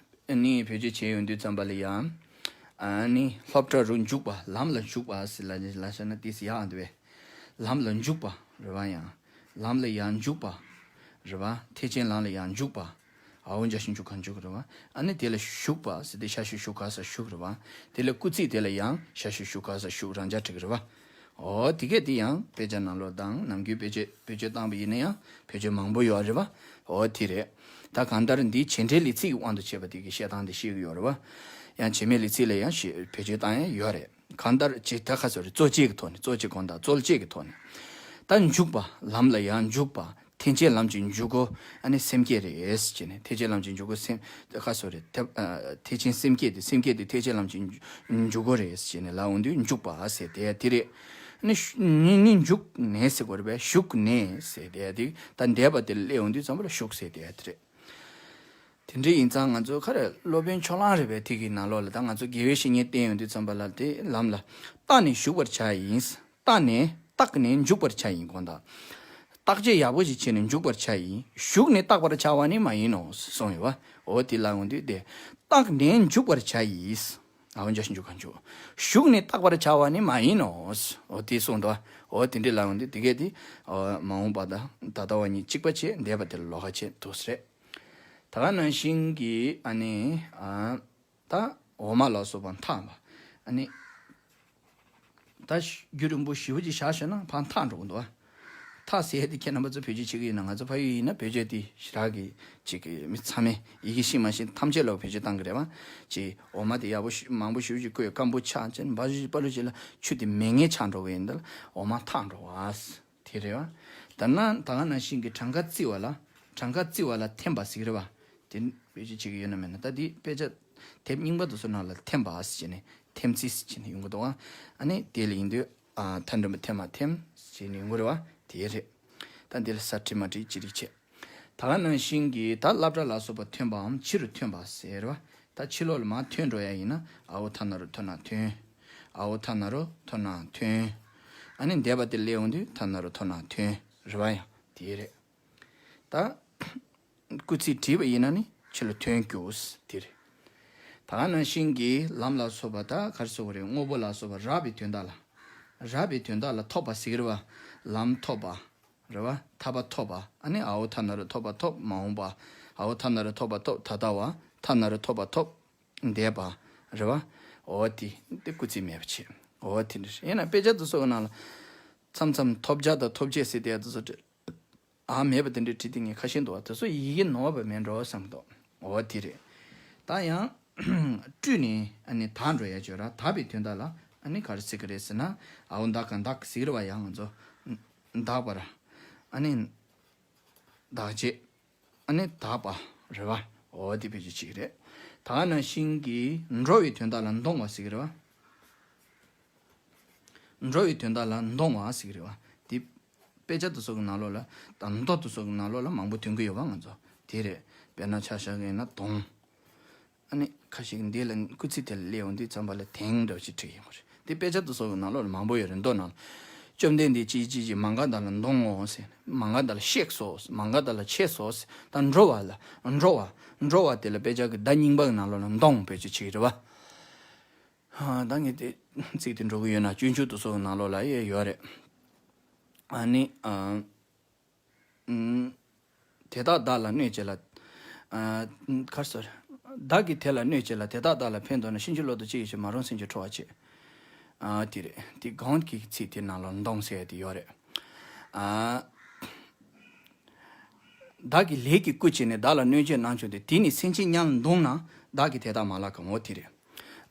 ནི་བེད་སྤྱོད་བྱས་ཡོང་དུས་ཙམ་པ་ལ་ཡང་། ཨ་ནི་སློབ་གྲྭ་རུ་འཇུག་པ། ལམ་ལ་འཇུག་པ་ཟེར་ལ་ལ་བྱས་ན་དེ་ཟེར་ཡག་འདུག་བས། ལམ་ལ་འཇུག་པ་རེད་བ། ཡང་ལམ་ལ་ཡང་འཇུག་པ་རེད་བ། ཐེག་ཆེན་ལམ་ལ་ཡང་འཇུག་པ། ཨའོ་འཇའ་ཞིག་འཇུ་ག་འཇུག་རེད་བ། ཨ་ནི་དེ་ལ་ཞུགས་པ་ཟེར་དེ་ཤ་ཞུ་ཞུ་ག་ས་ཞུགས་རེད་བ། དེ་ལ་སྐུལ་ཚིག་དེ་ལ་ཡང་ཤ་ཞུ་ཞུ་ག་ས་ཞུགས་རང་འཇགས་བྲིས་ཀྱི་རེད་བ། འོ་དེ་གས་དེ་ཡང་དཔེ་ཆ་ནང་ལོགས་དང་ནམ་རྒྱུན་བེད་སྤྱོད་བེད་སྤྱོད་བཏང་པ་ཡིན་ན་ཡང་བེད་སྤྱོད་མང་པོ་ཡོད་རེད་བ། འོ་དེ་རེད། ད་གང་ལྟར་འདིའི་བྱེད་འབྲེལ་ལས་ཚིག་གི་དབང་དུ་བྱས་པ་དེ་གི་བཤད་སྟངས་དེ་ཤེས་ཀྱི་ཡོད་རེད་བ། ཡང་བྱེད་མེད་ལས་ཚིག་ལ་ཡང་ཞེས་བེད་སྤྱོད་བཏང་ཡང་ཡོད་རེད། གང་ལྟར་ཇི་ལྟར་ཁ་སོ་རེ་གཙོ་བྱས་ཀྱི་ཐོག་ནས། གཙོ་ཆེ་དགོངས་དག་གཙོ་བྱས་ཀྱི་ཐོག་ནས། ད་འཇུག་པ། ལམ་ལ་ཡང་འཇུག་པ། ཐེག་ཆེན་ལམ་གྱི་འཇུག་སྒོ་ཨ་ནི་སེམས་བསྐྱེད་རེད་ཟེར་ནས། ཐེག་ཆེན་ལམ་གྱི་འཇུག་སྒོ་སེམས་ཁ་སོ་རེ་ཐེག་ཨ་ཐེག་ཆེན་སེམས་བསྐྱེད་དེ། སེམས་བསྐྱེད་དེ་ཐེག་ཆེན་ལམ་གྱི་འཇུག་སྒོ་རེད་ཟེར་ནས་ལབ་འོང་དུས་འཇུག་པ་ཟེར་དེ་དེ་རེད། ཨ་ནི་ནི་ནི་འཇུག་ནས་ཟེར་དགོས་རེད་པས། ཞུགས་ནས་ཟེར་དེ་དེ། ད་འདས་པ་དེ་ལ་སླེབས་འོང་དུས་ཙམ་པ་ལ་ཞུགས་ཟེར་དེ་དེ་རེད། དེ་འདྲ་ཡིན་ཙང་ང་ཚོ་ག་རེ་སློབ་དཔོན་ཕྱོགས་གླང་རས་པའི་ཐད་ཀྱི་ནང་ལོགས་ལ་ད་ང་ཚོ་དགེ་བའི་བཤེས་གཉེན་བསྟེན་ཡོང་དུས་ཙམ་པ་ལ་དེ་ལམ་ལ་བརྟགས་ནས་ཞུགས་པར་བྱ་ཡིན། བརྟགས་ནས་བརྟགས་ནས་འཇུག་པར་བྱ་ཡིན། དགོངས་དག་བརྟག་དཔྱད་ཡག་པོ་ཞིག་བྱས་ནས་འཇུག་པར་བྱ་ཡིན། ཞུགས་ནས་བརྟག་པར་བྱ་བ་ནི་མ་ཡིན་ནོ་གསུངས་ཡོད་པ། འོ་དེ་ལ་འོང་དུས་དེ་བརྟགས་ནས་འཇུག་པར་བྱ་ཡིས། ཨའོ་འཇའ་ཞིག་འཇུག་ག་འཇུག་ཞུགས་ནས་བརྟག་པར་བྱ་བ་ནི་མ་ཡིན་ནོ། འོ་དེ་གསུངས་འདུག་འོ་དེ་འདྲ་ལ་འོང་དུས་དེ་གས་དེ་མ་འོངས་པ་དང་ད་ལྟ་བ་གཉིས་གཅིག་པ་བྱས། འདས་པ་དེ་ལ་ལོགས་ཀ་བྱས་འདུག་ཟེར། ད་ག་ནང་བཞིན་གྱི་ཨ་ནི་ཨ་ད་འོག་མ་ལ་སོགས་པ་འཐག་པ། ཨ་ནི་ད་རྒྱུན་རིང་པོ་ཞེ་པོ་ཅིག་བཞག་བཞག་ན་ཕར་འཐག་འགྲོ་གི་འདུག་ཐ་ཟེར་ཡ་དེ་ཁྱེད་རྣམ་པ་ཚོ་བེད་སྤྱོད་བྱེད་ཀྱི་ཡོད་ན། ང་ཚོ་ཕ་ཡུལ་ཡིན་ན་བེད་སྤྱོད་དེ་ཞེ་དྲག་གི་ཅིག་གི་མི་ཚང་མས་ཡི་གེ་ཤེས་མ་ཤེས་ཐམས་ཅད་ལ་བེད་སྤྱོད་བཏང་གི་རེད་བ། ཅིག་འོ་མ་དེ་ཡག་པོ་ཞུ་མང་པོ་ཞུ་ཅིག་བསྐོལ། སྐམ་པོ་ཆགས་ཅན་འབའ་ཞིག་པ་ལུ་ཞིག་ལ་ཆུ་དེ་མེ་ངན་ཆགས་འགྲོ་གི་ཡིན་ད་ལ་འོ་མ་ཐག་འགྲོ་བ། དེ་རེད་བ། ད་ན་ད་ག་ནང་བཞིན་གྱི་གྲངས་ཀ་བརྩི་བ་ལ་གྲངས་ཀ་བརྩི་བ་ལ་འཐེན་པ་ཟེར་གི་རེད་བ། དེ་བེད་སྤྱོད་བྱེད་ཀྱི་ཡོད་ན་མེད་ན། ད་དེ་དཔེ་ཆ་དེབ་རྙིང་པ་དེ་ཚོ་ནང་ལ་འཐེན་པ་ཟེར་བྱས་ནས་འཐེན་རྩིས་ཟེར་བྱས་ནས་ཡོང་གི་འདུག་བ། ཨ་ནི་དེ་ལ་ཡིན་དུས་ཨ་ཐ་འགྲེང་བུ་ཐེ་མ་ཐེམ་ཟེར་བྱས་ནས་ཡོང་གི་རེད་བ། དེ་རེད། ད་འདི་ལ་ས་བྲིས་མ་བྲིས་ཅི་རིགས་བྱས། ད་ག་ནང་བཞིན་གྱི་ད་སླ་བྲ་ལ་སོགས་པ་ཐོན་པའམ་ཕྱི་རུ་ཐོན་པ་ཟེར་བ། ད་ཕྱི་ལོགས་ལ་མར་ཐོན་འགྲོ་ཡ་ཡིན་ན་ཨའོ་ཐ་ན་རོ་ཐོ་ན་ཐོན། ཨའོ་ཐ་ན་རོ་ཐོ་ན་ཐོན། ཨ་ནི་འདས་པ་དེ་སླེབས་ཡོང་དུས་ཐ་ན་རོ་ཐོ་ན་ཐོན་རེད་བ། ཡང་དེ་རེད། ད་སྐུལ་ཚིག་བྲིས་པ་ཡིན་ན་ནི་ཕྱི་ལ་ཐོན་རྒྱུ་དེ་རེད། ད་ག་ནང་བཞིན་གྱི་ལམ་ལ་སོགས་པ་ད་ག་རེ་ཟེར་དགོས་རེད། དངོས་པོ་ལ་སོགས་པ་རག་པའི་དོན་དག་ལ། རག་པའི་དོན་དག་ལ་ཐོབ་པ་ཟེར་གི་རེད་བ། ལམ་ཐོབ་པ། རེད་བ། ཐར་པ་ཐོབ་པ། ཨ་ནི་ཨའོ་ཐ་ན་རོ་ཐོབ་པ་ཐོབ་མ་འོངས་པ། ཨའོ་ཐ་ན་རོ་ཐོབ་པ་ཐོབ་ད་ལྟ་བ། ཐ་ན་རོ་ཐོབ་པ་ཐོབ་འདས་པ། རེད་བ། འོ་དེ་དེ་སྐུལ་ཚིག་མེད་པ་བྱེད། འོ་དེ་འདྲ་ཡིན་ན་དཔེ་ཆ་དེ་ཚོ་ནང་ལ་མཚམས་མཚམས་ཐོབ་བྱ་དང་ཐོབ་བྱེད་ཟེར་དེ་དེ་ཚོ་ཨ་མེད་པ་དེ་འདྲའི་བྲིས་དེ་ངས་ཁ་ཤས་འདུག་བ། དེ་ཚོ་ཡི་གེ་ནོར་བ་མེད་འགྲོ་བསམ་འདུག་འོ་དེ་རེད། ད་ཡང་བཀྲུས་ནས་ཨ་ནི་དག་འགྲོ་ཡ་བརྗོད་ར། དག་པའི་དོན་དག་ལ་ཨ་ནི་ག་རེ་ཟེར་གི་རེད་ཟེར་ན། ཨའོ་འདག་ག་འདག་ཟེར་གི་རེད་བ། ཡང་ང་ཚོ་འདག་པ་ར། ཨ་ནི་འདག་བྱེད། ཨ་ནི་དག་པ་རེད་བ། འོ་དེ་བེད་སྤྱོད་བྱེད་ཀྱི་རེད། ད་ག་ནང་བཞིན་གྱི་འགྲོ་བའི་དོན་དག་ལ་འདོང་བ་ཟེར་གི་རེད་བ། འགྲོ་བའི་དོན་དག་ལ་འདོང་བ་ཟེར་གི་རེད་བ། དེ་དཔེ་ཆ་དེ་ཚོ་གི་ནང་ལོགས་ལ་དང་མདོ་དེ་ཚོ་གི་ནང་ལོགས་ལ་མང་པོ་ཐོན་གི་ཡོད་བ་ང་ཚོ། དེ་རེད། དཔེར་ན་ཆ་བཞག་གི་ཡིན་ན་དོང་། ཨ་ནི་ཁ་ཤས་ཀྱིས་འདི་ལ་སྐུལ་ཚིག་དེ་ལ་སླེབས་འོང་དུས་ཙམ་པ་ལ་དེང་འདྲ་བ་ཞིག་བྲིས་ཡོང་བ་རེད། དེ་དཔེ་ཆ་དེ་ཚོ་གི་ནང་ལོགས་ལ་མང་པོ་ཡོད་རེད། མདོ་ནང་ལ། བཅོམ་ལྡན་འདས་ཅི་ཅི་ཅི་མ་འགགས་བདག་ལ་འདོང་ངོ་ཟེར། མ་འགགས་བདག་ལ་གཤེགས་སོ། མ་འགགས་བདག་ལ་ཆས་སོ་ཟེར། ད་འགྲོ་བ་ལ་འགྲོ་བ་འགྲོ་བ་དེ་ལ་དཔེ་ཆ་གི་བརྡ་རྙིང་པ་གི་ནང་ལོགས་ལ་འདོང་བེད་སྤྱོད་བྱེད་ཀྱི་རེད་བ། ཧ། ད་ངས་དེ་ཚིག་དེ་འགྲོ་གི་ཡོད་ན་སྤྱོད་འཇུག་དེ་ཚོ་གི་ནང་ལོགས་ལ་ཡོད་རེད། ཨ་ནི་ཨ། ཨུམ། དེ་དག་བདག་ལ་གནོད་བྱེད་ལ། ཨ། ག་རེ་ཟེར། བདག་གིས་དེ་ལ་གནོད་བྱེད་ལ། དེ་དག་བདག་ལ་ཕན་འདོགས་ན། ཕྱིན་ཅི་ལོག་ཏུ་ཅི་ཡི་ཕྱིར། མ་རུངས་སེམས་ཀྱིས་ཁྲོ་བར་བྱེད། ཨ། དེ་རེད། དེ་གོང་གི་ཚིག་དེ་ནང་ལ་འདོང་ཟེར་ཡ་དེ་ཡོད་རེད། ཨ། བདག་གིས་ལས་ཀྱི་བསྐུལ་བྱས་ནས། བདག་ལ་གནོད་བྱེད་གནང་བྱུང་སྟེ། དེ་ནི་སེམས་ཅན་དམྱལ་འདོང་ན། བདག་གིས་དེ་དག་མ་བརླག་གམ། འོ་དེ་རེད།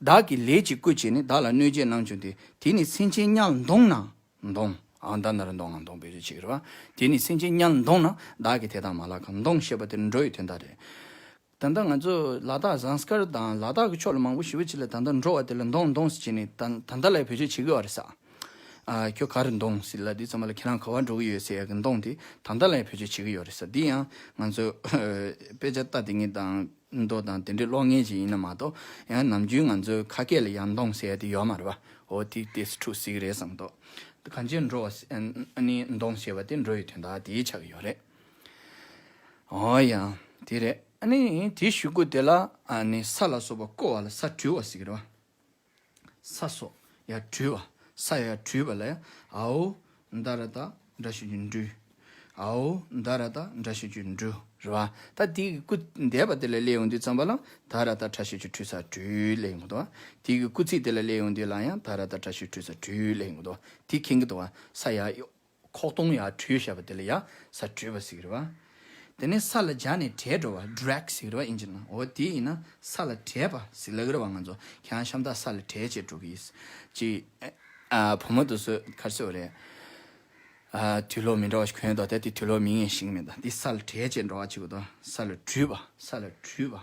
བདག་གིས་ལས་ཀྱི་བསྐུལ་བྱས་ནས། བདག་ལ་གནོད་བྱེད་གནང་བྱུང་སྟེ། དེ་ནི་སེམས་ཅན་དམྱལ་འདོང་ན། འདོང་། ཨ་འདའ་ན་རོ་འདོང་ང་འདོང་བེད་སྤྱོད་བྱེད་ཀྱི་རེད་བ། དེ་ནི་སེམས་ཅན་དམྱལ་འདོང་ན། བདག་གིས་དེ་དག་མ་བརླག་གམ། འདོང་ཞེས་པ་དེ་འགྲོ་བའི་དོན་དག་རེད། ད་ལྟ་ང་ཚོ་ལ་དྭགས་ཟངས་དཀར་དང་ལ་དྭགས་ཀྱི་ཕྱོགས་ལ་མང་པོ་ཞེ་པོ་ཅིག་ལ་ད་ལྟ་འགྲོ་བ་དེ་ལ་འདོང་འདོང་ཟེར་བྱས་ནས་ད་ད་ལྟ་ལ་བེད་སྤྱོད་བྱེད་ཀྱི་ཡོད་རེད་ས། ཨ། ཁྱོད་ག་རེ་འདོང་ཟེར་ལབ་དུས་ཙམ་པ་ལ་ཁྱེད་རང་ག་པར་འགྲོ་གི་ཡོད་ཟེར་ཡ་གི་འདོང་དེ་ད་ལྟ་ལ་བེད་སྤྱོད་བྱེད་ཀྱི་ཡོད་རེད་ས། འདི་ཡང་ང་ཚོ་དཔེ་ཆ་ལྟ་དེ་ངེས་དང་མདོ་དང་དེ་འདྲའི་ཀློག་མཁན་ཅིག་ཡིན་ན་མ་གཏོགས། ཡང་ནམ་རྒྱུན་ང་ཚོའི་ཁ་སྐད་ལ་ཡང་འདོང་ཟེར་ཡ་དེ་ཡོད་མ་རེད་བ། འོ་དེ་དེ་འཁྲུག་ཟིག་རེད་བསམ་འདུག་གང་ཅི་འགྲོ་བ་ཨ་ནི་འདོང་ཞེས་པ་དེ་འགྲོ་བའི་དོན་དག་དེ་ཆགས་ཀྱི་ཡོད་རེད། འོ་ཡང་དེ་རེད། ཨ་ནི་དེའི་གཞུག་གུ་དེ་ལ་ཨ་ནི་ས་ལ་སོགས་པ་བརྐོ་བ་ལ་ས་བྲུས་པ་ཟེར་གྱི་རེད་བ། ས་སོགས་ཡར་བྲུས་པ། ས་ཡར་བྲུས་པ་ལ་ཡང་ཨའོ་འདའ་ར་བཏགས་འདྲ་བྱེད་ཀྱི་འདྲུས། ཨའོ་འདའ་ར་བཏགས་འདྲ་བྱེད་ཀྱི་འདྲུ་རེད་བ། ད་དེ་གི་སྐུལ་འདས་པ་དེ་ལ་སླེབས་ཡོང་དུས་ཙམ་པ་ལ་ད་ར་བཏགས་ཕྲ་ཞབས་ཀྱུ་བྲུས་ས་བྲུས་སླེབས་ཡོང་གི་འདུག་བ། དེ་གི་སྐུལ་ཚིག་དེ་ལ་སླེབས་ཡོང་དུས་ལ་ཡང་ད་ར་བཏགས་ཕྲ་ཞབས་ཀྱུ་བྲུས་ས་བྲུས་སླེབས་ཡོང་གི་འདུག་བ། དེ་མཁྱེན་གྱི་འདུག་བ། ས་ཡར་ཁོག་སྟོང་ཡར་བྲུས་བཞག་པ་དེ་ལ་ཡ་ས་བྲུས་པ་ཟེར་གྱི་རེད་བ། དེ་ནས་ས་ལ་སྦྱར་ནས་བྲེག་འགྲོ་བ། ཌེག་ཟེར་གྱི་རེད་བ། ཨིན་ཇི་ནང་། འོ་དེ་ཡིན་ན་ས་ལ་བྲེག་པ་ཟེར་ལབ་ཀྱི་རེད་བ། ང་ཚོ་ཁྱེད་རང་ཤམ་ཐག་ས་ལ་བྲེག་བྱས་འགྲོ་གི་ཡིན། ཅི། ཨ། བུ་མོ་དེ་ཚོས་ག་རེ་ཟེར་བ་རེད། ཨ། དུག་ལོག་མི་འདྲ་བ་ཞིག་གོན་འདུག་དེ་དེ་དུག་ལོག་མི་ངན་ཞིག་མིན་ད། འདི་ས་ལ་བྲེག་བྱས་འགྲོ་བ་ཅིག་འདུག་ས་ལ་བྲུས་པ། ས་ལ་བྲུས་པ།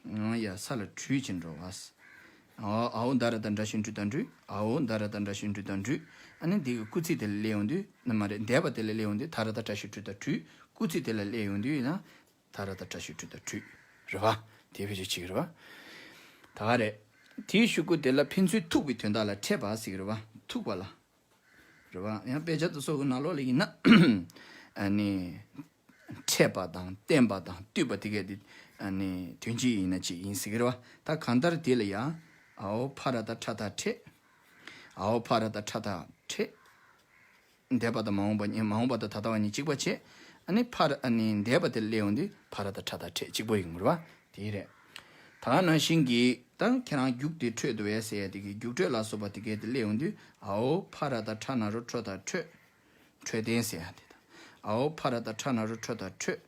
ཨང་། ཡ། ས་ལ་བྲུས་བྱས་འགྲོ་བ། ཨའོ། ཨའོ་འདའ་ར་བཏགས་འདྲ་བྱེད་འདྲུ་དང་འདྲུས། ཨའོ་འདའ་ར་བཏགས་འདྲ་བྱེད་འདྲུ་དང་འདྲུས། ཨ་ནི་འདི་གི་སྐུལ་ཚིག་དེ་ལ་སླེབས་ཡོང་དུས་ནི་མ་རེད། འདས་པ་དེ་ལ་སླེབས་ཡོང་དུས་ད་ར་བཏགས་ཕྲ་ཞབས་བྲུ་དང་བྲུས། སྐུལ་ཚིག་དེ་ལ་སླེབས་ཡོང་དུས་ཡིན་ན་ད་ར་བཏགས་ཕྲ་ཞབས་བྲུ་དང་བྲུས་རེད་བ། དེ་བེད་སྤྱོད་བྱེད་ཀྱི་རེད་བ། ད་ག་རེད། དེའི་གཞུག་གུ་དེ་ལ་ཕན་ཚུན་ཐུག་པའི་དོན་དག་ལ་འཕྲད་པ་ཟེར་གྱི་རེད་བ། ཐུག་པ་ལ། རེད་བ། ཡང་དཔེ་ཆ་དེ་ཚོ་གི་ནང་ལོགས་ལ་ཡིན་ན། ཨ་ནི། འཕྲད་པ་དང་བརྟེན་པ་དང་བཏུད་པ་དེ་གས་དེ་ཨ་ནི་དོན་གཅིག་ཡིན་ན་གཅིག་ཡིན་ཟེར་གྱི་རེད་བ། ད་གང་ལྟར་དེ་ལ་ཡང་ཨའོ་ཕ་ར་བཏགས་ཕྲ་བཏགས་འཕྲད། ཨའོ་ཕ་ར་བཏགས་ཕྲ་བཏགས་འཕྲད། འདས་པ་དང་མ་འོངས་པ་གཉིས། མ་འོངས་པ་དང་ད་ལྟ་བ་གཉིས་གཅིག་པ་བྱས། ཨ་ནི་ཕ་ར། ཨ་ནི་འདས་པ་དེ་ལ་སླེབས་ཡོང་དུས་ཕ་ར་བཏགས་ཕྲ་བཏགས་འཕྲད་གཅིག་པ་ཡིན་དགོས་རེད་བ། དེ་རེད། ད་ནང་བཞིན་གྱི་ད་ཁྱེད་རང་རྒྱུགས་དེ་འཕྲོད་འདུག་བས་ཟེར་ཡ་དེ་གི་རྒྱུགས་འཕྲོད་ལ་སོགས་པ་དེ་གས་དེ་སླེབས་ཡོང་དུས་ཨའོ་ཕ་ར་བཏགས་ཕྲ་ན་རོ་ཕྲོ་བཏགས་འཕྲོད། འཕྲོད་བསྟེན་ཟེར་ཡ་དེ་དང་ འོ་ཕ་ར་བཏགས་ཕྲ་ན་རོ་ཕྲོ་དང་ཕྲོད།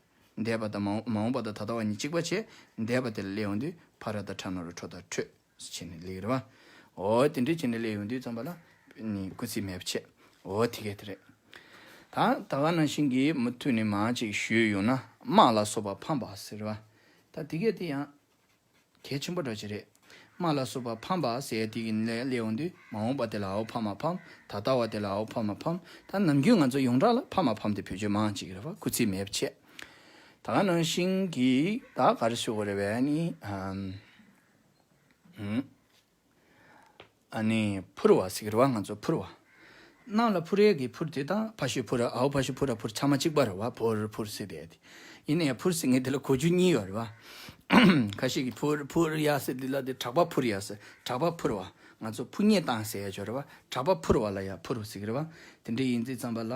འདས་པ་དང་མ་འོངས་མ་འོངས་པ་དང་ད་ལྟ་བ་གཉིས་གཅིག་པ་བྱས། འདས་པ་དེ་ལ་སླེབས་ཡོང་དུས་ཕ་ར་བཏགས་ཕྲ་ན་རོ་ཕྲོ་དང་ཕྲོད་ཟེར་བྱས་ནས་སླེབས་ཀྱི་རེད་བ། འོ་དེ་འདྲ་བྱས་ནས་སླེབས་ཡོང་དུས་ཙམ་པ་ལ་ནི་སྐུལ་ཚིག་མེད་པ་བྱས། འོ་དེ་གས་དེ་རེད། ད་ད་ག་ནང་བཞིན་གྱི་མུ་མཐུད་ནས་མར་ཅིག་ཞུས་ཡོང་ན་དམག་ལ་སོགས་པ་འཕངས་པ་ཟེར་བ། ད་དེ་གས་དེ་ཡང་གལ་ཆེན་པོ་འདྲ་ཅིག་རེད། དམག་ལ་སོགས་པ་འཕངས་པ་ཟེར་ཡ་དེ་གི་ནས་སླེབས་ཡོང་དུས་མ་འོངས་པ་དེ་ལ་འོ་ཕ་མ་ཕམ། ད་ལྟ་བ་དེ་ལ་འོ་ཕ་མ་ཕམ། ད་ནམ་རྒྱུན་ང་ཚོ་ཡོངས་གྲགས་ལ་ཕ་མ་ཕམ་དེ་བེད་སྤྱོད་མང་ཅིག་རེད་བ། སྐུལ་ཚིག་མེད་པ་བྱས། ད་ག་ནང་བཞིན་གྱི་ད་ག་རེ་ཞུ་དགོས་རེད་བས་ནི། ཨམ། ཨ་ནི་འཕུར་བ་ཟེར་གི་རེད་བ། ང་ཚོ་འཕུར་བ། གནམ་ལ་འཕུར་ཡས་ཀྱི་འཕུར་དེ་དང་ཕ་ཤུལ་འཕུར། འོ་ཕ་ཤུལ་འཕུར། འཕུར་ཆ་མ་གཅིག་པ་རེད་བ། འཕུར་འཕུར་ཟེར་དེ་དེ། ཡིན་ནའི་འཕུར་ཟེར་མཁན་དེ་ལ་གོ་རྒྱུ་གཉིས་ཡོད་རེད་བ། ཁ་ཤས་ཀྱིས་འཕུར་འཕུར་ཡ་ཟེར་དེ་ལ་དེ་དྲེག་པ་འཕུར་ཡ་ཟེར། དྲེག་པ་འཕུར་བ། ང་ཚོ་ཕུ་ཉེ་བཏང་ཟེར་ཡ་ཅིག་ཡོད་རེད་བ། དྲེག་པ་འཕུར་བ་ལ་ཡ་འཕུར་ཟེར་གི་རེད་བ། དེ་འདྲ་ཡིན་དུས་ཙམ་པ་ལ་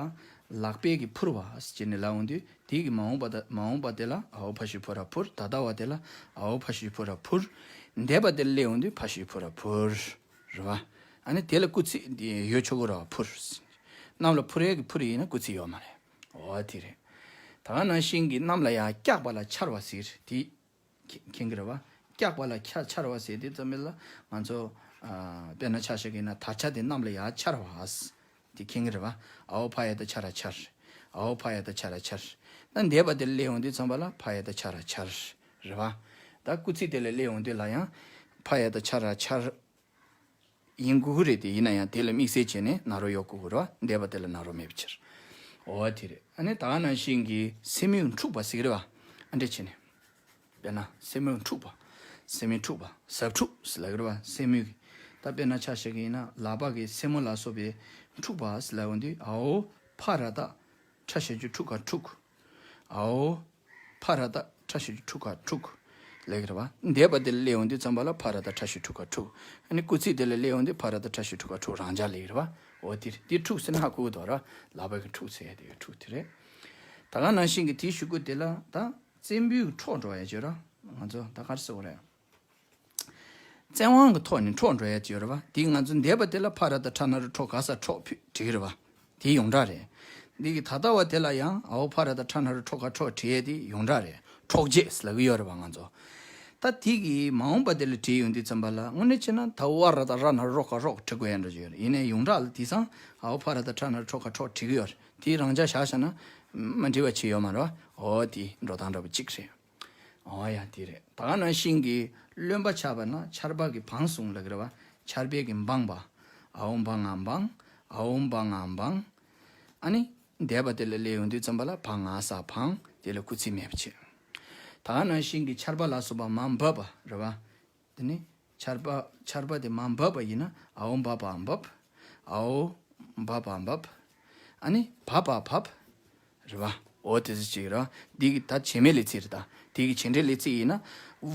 ལག་པས་ཀྱི་འཕུར་བ་ཟེར་ནས་ལབ་ཡོང་དུས། དེ་གི་མ་འོངས་པ་ད་མ་འོངས་པ་དེ་ལ་འོ་ཕ་ཤུལ་འཕུར་ར་འཕུར། ད་ལྟ་བ་དེ་ལ་འོ་ཕ་ཤུལ་འཕུར་ར་འཕུར། འདས་པ་དེ་ལ་སླེབས་ཡོང་དུས་ཕ་ཤུལ་འཕུར་ར་འཕུར། རེད་བ། ཨ་ནི་དེ་ལ་སྐུལ་ཚིག་དེ་ཡོད་ཆོག་གི་རེད་བ། འཕུར། གནམ་ལ་འཕུར་ཡས་ཀྱི་འཕུར་ཡིན་ན་སྐུལ་ཚིག་ཡོད་མ་རེད། འོ་དེ་རེད། ད་ག་ནང་བཞིན་གྱི་གནམ་ལ་ཡར་བཀྱག་པ་ལ་འཕྱར་བ་ཟེར་དེ། མཁྱེན་གྱི་རེད་བ། བཀྱག་པ་ལ་འཕྱར་བ་ཟེར་དུས་ཙམ་པ་ལ་ང་ཚོ་དཔེར་ན་ཆ་བཞག་གི་ཡིན་ན་དར་ཆ་དེ་གནམ་ལ་ཡར་འཕྱར་བ། དེ་མཁྱེན་གྱི་རེད་བ། འོ་ཕ་ཡ་བཏགས་ཕྱ་ར་འཕྱར། འོ་ཕ་ཡ་བཏགས་ཕྱ་ར་འཕྱར། ད་འདས་པ་དེ་ལ་སླེབས་ཡོང་དུས་ཙམ་པ་ལ་ཕ་ཡ་བཏགས་ཕྱ་ར་འཕྱར། རེད་བ། ད་སྐུལ་ཚིག་དེ་ལ་སླེབས་ཡོང་དུས་ལ་ཡང་ཕ་ཡ་བཏགས་ཕྱ་ར་འཕྱར། ཡིན་དགོས་ཀྱི་རེད་དེ། ཡིན་ན་ཡང་དེ་ལ་དམིགས་བསལ་བྱས་ནས་ན་རོ་ཡོད་དགོས་ཀྱི་རེད་བ། འདས་པ་དེ་ལ་ན་རོ་མེད་པའི་ཕྱིར། འོ་དེ་རེད། ཨ་ནི་ད་ག་ནང་བཞིན་གྱི་སེན་མོས་འཁྲུགས་པ་ཟེར་གྱི་རེད་བ། ཨ་འདྲ་བྱས་ནས། དཔེར་ན་སེན་མོས་འཁྲུགས་པ། སེན་མོས་འཁྲུགས་པ། ཟབ་འཁྲུག་ཟེར་ལབ་ཀྱི་རེད་བ། སེན་མོས་ཀྱི། ད་དཔེར་ན་ཆ་བཞག་གི་ཡིན་ན་ལག་པ་གི་སེན་མོ་ལ་སོགས་པའི་འཁྲུགས་པ་ཟེར་ལབ་ཡོང་དུས། འོ་ཕ་ར་བཏགས་ཕྲ་ཞབས་ཀྱུ་འཁྲུ་ག་འཁྲུག་འོ་ཕ་ར་བཏགས་ཕྲ་ཞབས་ཀྱུ་འཁྲུ་ག་འཁྲུག་ལབ་ཀྱི་རེད་བ། འདས་པ་དེ་ལ་སླེབས་ཡོང་དུས་ཙམ་པ་ལ་ཕ་ར་བཏགས་ཕྲ་ཞབས་ཀྱུ་འཁྲུ་ག་འཁྲུག་ཨ་ནི་སྐུལ་ཚིག་དེ་ལ་སླེབས་ཡོང་དུས་ཕ་ར་བཏགས་ཕྲ་ཞབས་ཀྱུ་འཁྲུ་ག་འཁྲུག་རང་འཇགས་ལབ་ཀྱི་རེད་བ། འོ་དེ་རེད། དེ་འཁྲུག་ཟེར་ན་ཧ་གོ་གི་འདུག་ར། ལག་པ་གི་འཁྲུག་ཟེར་ཡ་དེ་འཁྲུག་དེ་རེད། ད་ག་ནང་བཞིན་གྱི་དེའི་གཞུག་གུ་དེ་ལ་ད་བཙན་པོས་འཕྲོག་འགྲོ་ཡ་ཅིག་ཡོད་ར། ང་ཚོ་ད་ག་རེ་ཟེར་དགོས་རེད། བཙན་དབང་གི་ཐོག་ནས་འཕྲོག་འགྲོ་ཡ་ཅིག་ཡོད་རེད་བ། དེ་ང་ཚོ་འདས་པ་དེ་ལ་ཕ་ར་བཏགས་ཕྲ་ན་རོ་ཕྲོ་ག་ས་འཕྲོག་ཕུད་བྲིས་ཀྱི་རེད་བ། དེ་ཡོངས་གྲགས་རེད། འདི་གི་ད་ལྟ་བ་དེ་ལ་ཡང་འོ་ཕ་ར་བཏགས་ཕྲ་ན་རོ་ཕྲོ་ག་འཕྲོག་བྲིས་ཡ་དེ་ཡོངས་གྲགས་རེད། འཕྲོག་བྱེད་ལབ་ཀྱི་ཡོད་རེད་བ་ང་ཚོ། ད་དེ་གི་མ་འོངས་པ་དེ་ལ་བྲིས་ཡོང་དུས་ཙམ་པ་ལ་དངོས་གནས་བྱས་ན་ད་བ་ར་བཏགས་ར་ན་རོ་རོ་ག་རོག་བྲི་དགོས་ཡ་འདྲ་ཅིག་ཡོད་རེད། ཡིན་ནའི་ཡོངས་གྲགས་ལ་དེང་སང་འོ་ཕ་ར་བཏགས་ཕྲ་ན་རོ་ཕྲོ་ག་འཕྲོག་བྲིས་ཀྱི་ཡོད་རེད། དེ་རང་འཇགས་བཞག་བཞག་ན་མ་འགྲིག་པ་ཅིག་ཡོད་མ་རེད་བ། འོ་དེ་འགྲོ་སྟངས་འདྲ་པོ་གཅིག་རེད། འོ་ཡ་དེ་རེད། ད་ག་ནང་བཞིན་གྱི་རློན་པ་ཆགས་པ་ན་ཆར་པ་གིས་འབངས་བཟུང་ལབ་ཀྱི་རེད་བ། ཆར་པས་ཀྱིས་འབངས་པ། འོ་འབངས་ང་འབངས། འོ་འབངས་ང་འབངས། ཨ་ནི་འདས་པ་དེ་ལ་སླེབས་ཡོང་དུས་ཙམ་པ་ལ་བ་ང་ས་བངས། དེ་ལ་སྐུལ་ཚིག་མེད་པ་བྱས། ད་ག་ནང་བཞིན་གྱི་ཆར་པ་ལ་སོགས་པ་མར་འབབ་པ་རེད་བ། དེ་ནི་ཆར་པ་ཆར་པ་དེ་མར་འབབ་པ་ཡིན་ན་འོ་འབབ་པ་འབབ། འོ་འབབ་པ་འབབ། ཨ་ནི་བབ་པ་བབ། རེད་བ། འོ་དེ་ཚོ་ཅིག་རེད་བ། འདི་གི་ད་བྱེད་མེད་ལས་ཚིག་རེད་ད། དེ་གི་བྱེད་འབྲེལ་ལས་ཚིག་ཡིན་ན།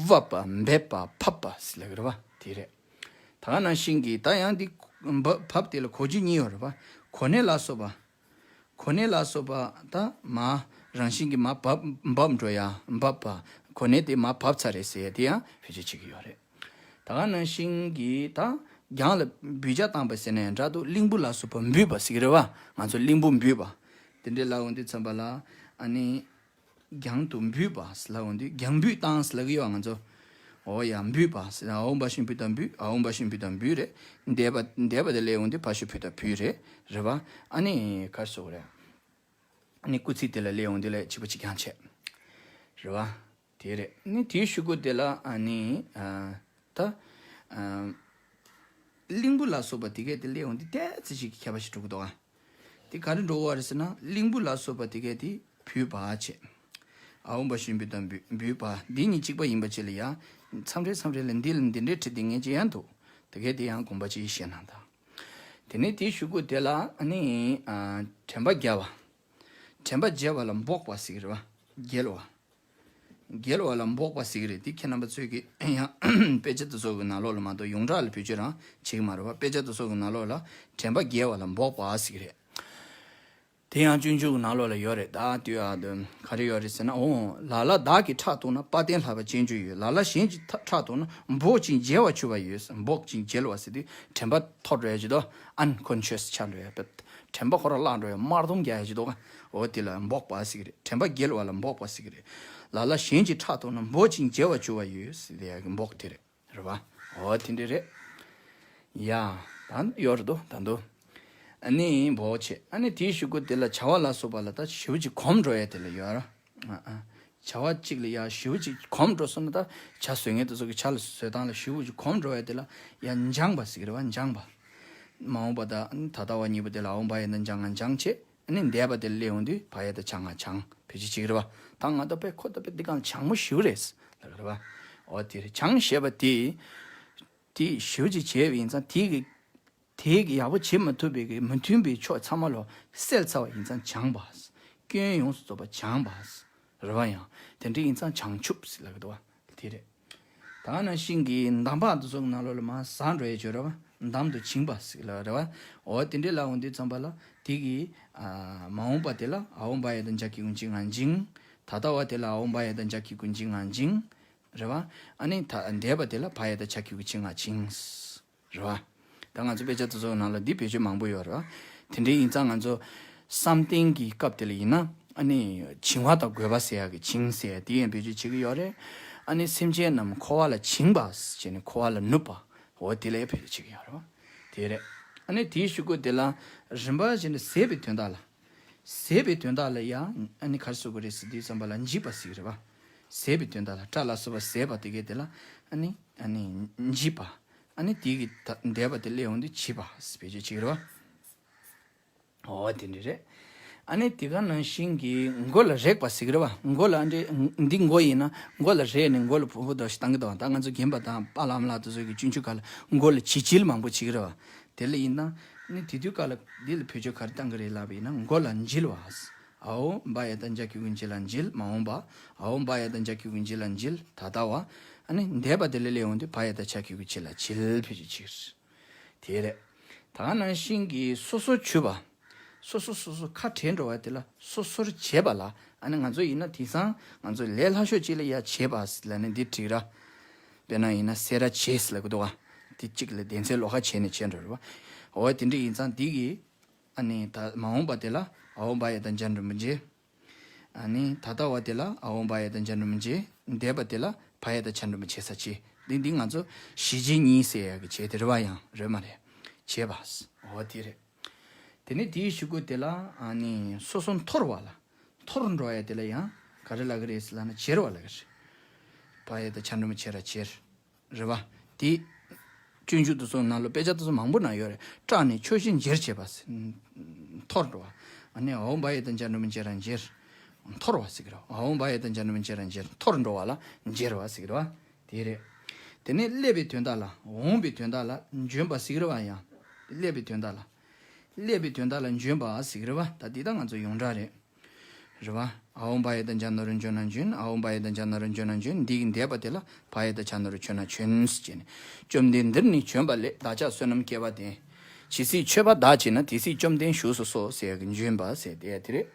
བབ་པ་འབབ་པ་བབ་པ་ཟེར་ལབ་ཀྱི་རེད་བ། དེ་རེད། ད་ག་ནང་བཞིན་གྱི་ད་ཡང་འདི་འབབ་བབ་དེ་ལ་གོ་རྒྱུ་གཉིས་ཡོད་རེད་བ། གོ་གནས་ལ་སོགས་པ། གོ་གནས་ལ་སོགས་པ་ད་མ་རང་བཞིན་གྱིས་མ་བབ་འབབ་འགྲོ་ཡ་འབབ་པ། གོ་གནས་དེ་མ་བབས་ཚར་རེད་ཟེར་ཡ་དེ་ཡང་བེད་སྤྱོད་བྱེད་ཀྱི་ཡོད་རེད། ད་ག་ནང་བཞིན་གྱི་ད་རྒྱང་ལ་འབུད་ལྕག་བཏང་པ་ཟེར་ན་ཡང་འདྲ་འདུག་གླིང་བུ་ལ་སོགས་པ་འབུད་པ་ཟེར་གྱི་རེད་བ། ང་ཚོ་གླིང་བུ་འབུད་པ། དེ་འདྲའི་ལབ་ཡོང་དུས་ཙམ་པ་ལ་ཨ་ནི་རྒྱང་དུ་འབུད་པ་ཟེར་ལབ་ཡོང་དུས་རྒྱང་འབུད་བཏང་ཟེར་ལབ་ཀྱི་ཡོད་ང་ཚོ། འོ་ཡ་འབུད་པ་ཟེར་ན་འོ་འབའ་ཞབས་ཀྱུ་འབུ་ད་འབུད། འོ་འབའ་ཞབས་ཀྱུ་འབུ་ད་འབུད་རེད། འདས་པ་འདས་པ་དེ་ལ་སླེབས་ཡོང་དུས་བ་ཞབས་ཀྱུ་བུ་ད་བུད་རེད། རེད་བ། ཨ་ནི་ག་རེ་ཟེར་དགོས་རེད། ཨ་ནི་སྐུལ་ཚིག་དེ་ལ་སླེབས་ཡོང་དུས་ལ་གཅིག་པ་གཅིག་རྐྱང་བྱས། རེད་བ། དེ་རེད། ནི་དེའི་གཞུག་གུ་དེ་ལ་ཨ་ནི་ཨ་ད་ཨ་གླིང་བུ་ལ་སོགས་པ་དེ་གས་དེ་སླེབས་ཡོང་དུས་ཏོག་ཙམ་ཞིག་གི་ཁྱད་པར་ཞིག་འགྲོ་གི་འདུག་ཨ། དེ་ག་རེ་འགྲོ་གི་རེད་ཟེར་ན་གླིང་བུ་ལ་སོགས་པ་དེ་གས་དེ་བུད་པ་བྱས། འོ་འབའ་ཞབས་ཀྱུ་འབུ་ད་འབུད་འབུད་པ་འདི་གཉིས་གཅིག་པ་ཡིན་པ་ཅིག་ལ་ཡ། མཚམས་རེ་མཚམས་རེ་ལ་འདི་ལ་འདི་འདྲའི་བྲིས་དེ་ངས་ཅི་ཡང་འདུག་དེ་གས་དེ་ཡང་དགོངས་པ་ཅིག་བཞེས་གནང་དང་། དེ་ནས་དེའི་གཞུག་གུ་དེ་ལ་ཨ་ནི་ཨ་དྲན་པ་བརྒྱལ་བ། དྲན་པ་བརྒྱལ་བ་ལ་འབོག་པ་ཟེར་གྱི་རེད་བ། བརྒྱལ་བ། བརྒྱལ་བ་ལ་འབོག་པ་ཟེར་གྱི་རེད། དེ་ཁྱེད་རྣམ་པ་ཚོས་ཀྱི་ཡང་དཔེ་ཆ་དེ་ཚོ་གི་ནང་ལོགས་ལ་མ་གཏོགས་ཡོངས་གྲགས་ལ་བེད་སྤྱོད་རང་བྱེད་ཀྱི་མ་རེད་བ། དཔེ་ཆ་དེ་ཚོ་གི་ནང་ལོགས་ལ་དྲན་པ་བརྒྱལ་བ་ལ་འབོག་པ་ཟེར་གྱི་རེད། དེ་ཡང་སྤྱོད་འཇུག་གི་ནང་ལོགས་ལ་ཡོད་རེད། ད་དུས་ཨ་དུ་ག་རེ་ཡོད་རེད་ཟེར་ན། འོ་ལ་ལ་བདག་གིས་ཕྲག་དོག་ན། དཔལ་ལྡན་ལྷ་བ་སྤྱོད་འཇུག་ཡོད། ལ་ལ་གཞན་གྱིས་ཕྲག་དོག་ན། འབོག་ཅིང་བརྒྱལ་བར་གྱུར་པ་ཡོད། འབོག་ཅིང་བརྒྱལ་བ་ཟེར་དུས་དྲན་པ་ཐོར་འགྲོ་ཡ་ཅིག་དང་ཨན་ཀོན་ཤི་ཡ་སི་ཆགས་འགྲོ་ཡ། དཔེ་ དྲན་པ་ཁོ་རང་བརླག་འགྲོ་ཡ་དམར་གདུང་རྒྱག་ཡ་ཅིག་འདུག་ག་འོ་དེ་ལ་འབོག་པ་ཟེར་གི་རེད། དྲན་པ་འགལ་བ་ལ་འབོག་པ་ཟེར་གི་རེད། ལ་ལ་གཞན་གྱིས་ཕྲག་དོག་ན་འབོག་ཅིང་བརྗེ་བར་འགྱུར་བ་ཡོད་ཟེར་ཡ་གི་འབོག་དེ་རེད། རེད་བ། འོ་དེ་འདྲ་རེད། ཡ། ད་ཡོད་རེད་དོ་ད་དོ། ཨ་ནི་འབོག་བྱེད། ཨ་ནི་དེའི་གཞུག་གུ་དེ་ལ་བྱ་བ་ལ་སོགས་པ་ལ་ད་ཞེ་པོ་ཅིག་གོམས་འགྲོ་ཡ་དེ་ལ་ཡོད་ར། ཨ་ཨ། བྱ་བ་གཅིག་ལ་ཡ་ཞེ་པོ་ཅིག་གོམས་འགྲོ་སོང་ན། ད་བྱ་བཟོ་མཁན་དེ་ཚོ་གི་བྱ་ལ་བཟོ་སྟངས་ལ་ཞེ་པོ་ཅིག་གོམས་འགྲོ་ཡ་དེ་ལ་ཡ་འགྱངས་པ་ཟེར་གི་རེད་བ། འགྱངས་པ། མ་འོངས་པ་དང་ད་ལྟ་བ་གཉིས་པོ་དེ་ལ་ཨ་འོ་བ་ཡ་དང་འགྱངས་ང་འགྱངས་བྱེད། ཨ་ནི་འདས་པ་དེ་ལ་སླེབས་ཡོང་དུས་བ་ཡ་དང་བྱ་ང་བྱང་བེད་སྤྱོད་བྱེད་ཀྱི་རེད་བ། ད་ང་ད་དཔེ་ཁོ་ད་དཔེ་འདི་གང་བྱང་མོ་ཞེ་པོ་རེད་ལབ་ཀྱི་རེད་བ། འོ་དེ་རེད། བྱང་ཞེས་པ་དེ། དེ་ཞེ་པོ་ཅིག་བྱས་པ་ཡིན་ཙང་དེ་གི་དེ་གི་ཡག་པོ་བྱེད་མ་ཐུབ་པའི་གི་མི་མཐུན་པའི་ཕྱོགས་ཚང་མ་ལོ་སེལ་ཚར་བ་ཡིན་ཙང་བྱང་བ། སྐྱོན་ཡོངས་སུ་རྫོགས་པ་བྱང་བ། རེད་བ། ཡང་དེ་འདྲ་ཡིན་ཙང་བྱང་ཆུབ་ཟེར་ལབ་ཀྱི་འདུག་བ། དེ་རེད། ད་ནང་བཞིན་གྱི་འདམ་བག་དེ་ཚོ་ནང་ལོགས་ལ་མར་ཟག་འགྲོ་ཡས་ཅིག་ཡོད་རེད་བ། འདམ་དུ་བྱིང་བ་ཟེར་ལབ་རེད་བ། འོ་དེ་འདྲ་ལབ་འོང་དུས་ཙམ་པ་ལ་དེ་གི་ཨ་མ་འོངས་པ་དེ་ལ་ཨ་འོ་བ་ཡ་དང་འཇའ་གི་གུ་འཇིག་ང་འཇིང་། ད་ལྟ་བ་དེ་ལ་ཨ་འོ་བ་ཡ་དང་འཇའ་གི་གུ་འཇིག་ང་འཇིང་། རེད་བ། ཨ་ནི་ད་འདས་པ་དེ་ལ་བ་ཡ་དང་འཇའ་གི་གུ་འཇིག་ང་འཇིང་། རེད་བ། ད་ང་ཚོ་དཔེ་ཆ་དེ་ཚོ་ནང་ལ་འདི་བེད་སྤྱོད་མང་པོ་ཡོད་རེད་བ། དེ་འདྲ་ཡིན་ཙང་ང་ཚོ་བསམ་གཏན་གྱི་སྐབས་དེ་ལ་ཡིན་ན་ཨ་ནི་བྱིང་བ་དང་རྒོད་པ་ཟེར་ཡག་གི་བྱིང་ཟེར་ཡག་དེ་ཡང་བེད་སྤྱོད་བྱེད་ཀྱི་ཡོད་རེད། ཨ་ནི་སེམས་ཅན་རྣམས་འཁོར་བ་ལ་བྱིང་བ་ཟེར་ནས་འཁོར་བ་ལ་ནུབ་པ། འོ་དེ་ལ་ཡང་བེད་སྤྱོད་བྱེད་ཀྱི་ཡོད་རེད་བ། དེ་རེད། ཨ་ནི་དེའི་གཞུག་གུ་དེ་ལ་རིམ་པ་བཞིན་དུ་ཟད་པའི་དོན་དག་ལ། ཟད་པའི་དོན་དག་ལ་ཡང་ཨ་ནི་ག་རེ་ཟེར་དགོས་རེད་ཟེར་དུས་ཙམ་པ་ལ་འཇིག་པ་ཟེར་གྱི་རེད་བ། ཟད་པའི་དོན་དག་ལ་སྐྲ་ལ་སོགས་པ་ཟད་པ་དེ་གས་དེ་ལ་ཨ་ནི་ཨ་ནི་འཇིག་པ། ཨ་ནི་དེ་གི་ད་འདས་པ་དེ་སླེབས་ཡོང་དུས་འཇིག་པ་ཟེར་བེད་སྤྱོད་བྱེད་ཀྱི་རེད་བ། འོ་དེ་འདྲ་རེད། ཨ་ནི་དེ་ག་ནང་བཞིན་གྱི་མགོ་ལ་རེག་པ་ཟེར་གྱི་རེད་བ། མགོ་ལ་ཨ་འདྲ་འདི་མགོ་ཡིན་ན་མགོ་ལ་རེག་ནས་མགོ་ལ་ཕོག་ཕོག་འདྲ་ཞིག་བཏང་གི་འདུག་ད་ང་ཚོ་རྒན་པ་དང་པཱ་ལགས་ཨ་མ་ལགས་དེ་ཚོ་གི་སྤྱོད་འཇུག་སྐབས་ལ་མགོ་ལ་བྱིལ་བྱིལ་མང་པོ་བྱེད་ཀྱི་རེད་བ། དེ་ལ་ཡིན་ན་ནི་དེ་དུས་སྐབས་ལ་འདི་ལ་བེད་སྤྱོད་ག་རེ་བཏང་གི་རེད་ལབ་པ་ཡིན་ན་མགོ་ལ་འཇིལ་བ། ཨ་འོ་བ་ཡ་དང་འཇའ་གི་གུ་འཇིལ་ལ་འཇིལ། མ་འོངས་པ། ཨ་འོ་བ་ཡ་དང་འཇའ་གི་གུ་འཇིལ་ལ་འཇིལ། ད་ལྟ་བ། ཨ་ནི་འདས་པ་དེ་ལ་སླེབས་ཡོང་དུས་བ་ཡ་དང་འཇའ་གི་གུ་འཇིལ་ལ་འཇིལ་བེད་སྤྱོད་བྱེད་ཀྱི་རེད། དེ་རེད། ད་ག་ནང་བཞིན་གྱི་སོ་སོར་གྱུར་པ། སོ་སོ་སོ་སོ་ཁ་བྲལ་འགྲོ་བ་དེ་ལ་སོ་སོར་བྱས་པ་ལ། ཨ་ནི་ང་ཚོ་ཡིན་ན་དེང་སང་ང་ཚོ་ལས་སླ་ཤོས་ཅིག་ལ་ཡ་བྱས་པ་ལབ་ནས་འདི་འགྲིག་ར། དཔེར་ན་ཡིན་ན་སེ་ར་བྱེས་ལབ་གི་འདུག་ག་དེ་གཅིག་ལ་གདན་སའི་ལོགས་ཀ་བྱས་ནས་བྱས་འགྲོ་རེད་བ། འོ་དེ་འདྲ་ཡིན་ཙང་འདི་གི་ཨ་ནི་ད་མ་འོངས་པ་དེ་ལ་ཨ་འོ་བ་ཡ་དང་འཇའ་འགྲེང་བུ་འཇིག་ཨ་ནི་ད་ལྟ་བ་དེ་ལ་ཨ་འོ་བ་ཡ་དང་འཇའ་འགྲེང་བུ་འཇིག་འདས་པ་དེ་ལ་བ་ཡ་དང་ཇ་འགྲེང་བུ་བྱེད་ས་ཅི། འདི་འདི་ང་ཚོ་གཞི་བྱེས་གཉིས་ཟེར་ཡག་གི་བྱེས་དེ་རེད་བ། ཡང་རེད་མ་རེད། བྱེད་པ། འོ་དེ་རེད། དེ་ནས་དེའི་གཞུག་གུ་དེ་ལ་ཨ་ནི་སོ་སོ་འཐོར་བ་ལ། འཐོར་འགྲོ་ཡ་དེ་ལ་ཡང་ག་རེ་ལབ་གི་རེད་ཟེར་ལབ་ན་བྱེར་བ་ལབ་གི་རེད། བ་ཡ་དང་ཇ་འགྲེང་བུ་བྱེ་ར་བྱེར། རེད་བ། དེ། སྤྱོད་འཇུག་དེ་ཚོ་ནང་ལ་དཔེ་ཆ་དེ་ཚོ་མང་པོ་ན་ཡོད་རེད། སྐྲག་ནས་ཆོས་བཞིན་བྱེར་བྱེད་པ་ཟེར། འཐོར་འགྲོ་བ། ཨ་ནི་ཨ་འོ་བ་ཡ་དང་ཇ་འགྲེང་བུ་འཇིག་ར་འཇིར། འཐོར་བ་ཟེར་གི་རེད། ཨ་འོ་བ་ཡ་དང་ཇ་འགྲེང་བུ་འཇིག་ར་འཇིར། འཐོར་འགྲོ་བ་ལ་འཇིར་བ་ཟེར་གི་རེད་བ། དེ་རེད། དེ་ནས་སླེབས་པའི་དོན་དག་ལ། འོངས་པའི་དོན་དག་ལ་འབྱོན་པ་ཟེར་གི་རེད་བ། ཡང་། སླེབས་པའི་དོན་དག་ལ། སླེབས་པའི་དོན་དག་ལ་འབྱོན་པ་ཟེར་གི་རེད་བ། ད་འདི་ད་ང་ཚོ་ཡོངས་གྲགས་རེད། རེད་བ། ཨ་འོ་བ་ཡ་དང་ཇ་ན་རོ་འཇོ་ན་འཇོན། ཨ་འོ་བ་ཡ་དང་ཇ་ན་རོ་འཇོ་ན་འཇོན། འདི་གི་འདས་པ་དེ་ལ་བ་ཡ་དང་ཇ་ན་རོ་ཆོ་ན་ཆོན་ཟེར་བྱས་ནས། བཅོམ་ལྡན་འདིར་ནི་བྱོན་པ་ལེགས། བདག་ཅག་བསོད་ནམས་བསྐལ་པ་བསྟེན། ཇི་སྲིད་མཆོད་པ་བདག་བྱེད་ན། དེ་སྲིད་བཅོམ་ལྡན་བཞུགས་སུ་གསོལ་ཟེར་ཡ་གི་འབྱོན་པ་ཟེར་དེ་ཡ་དེ་རེད།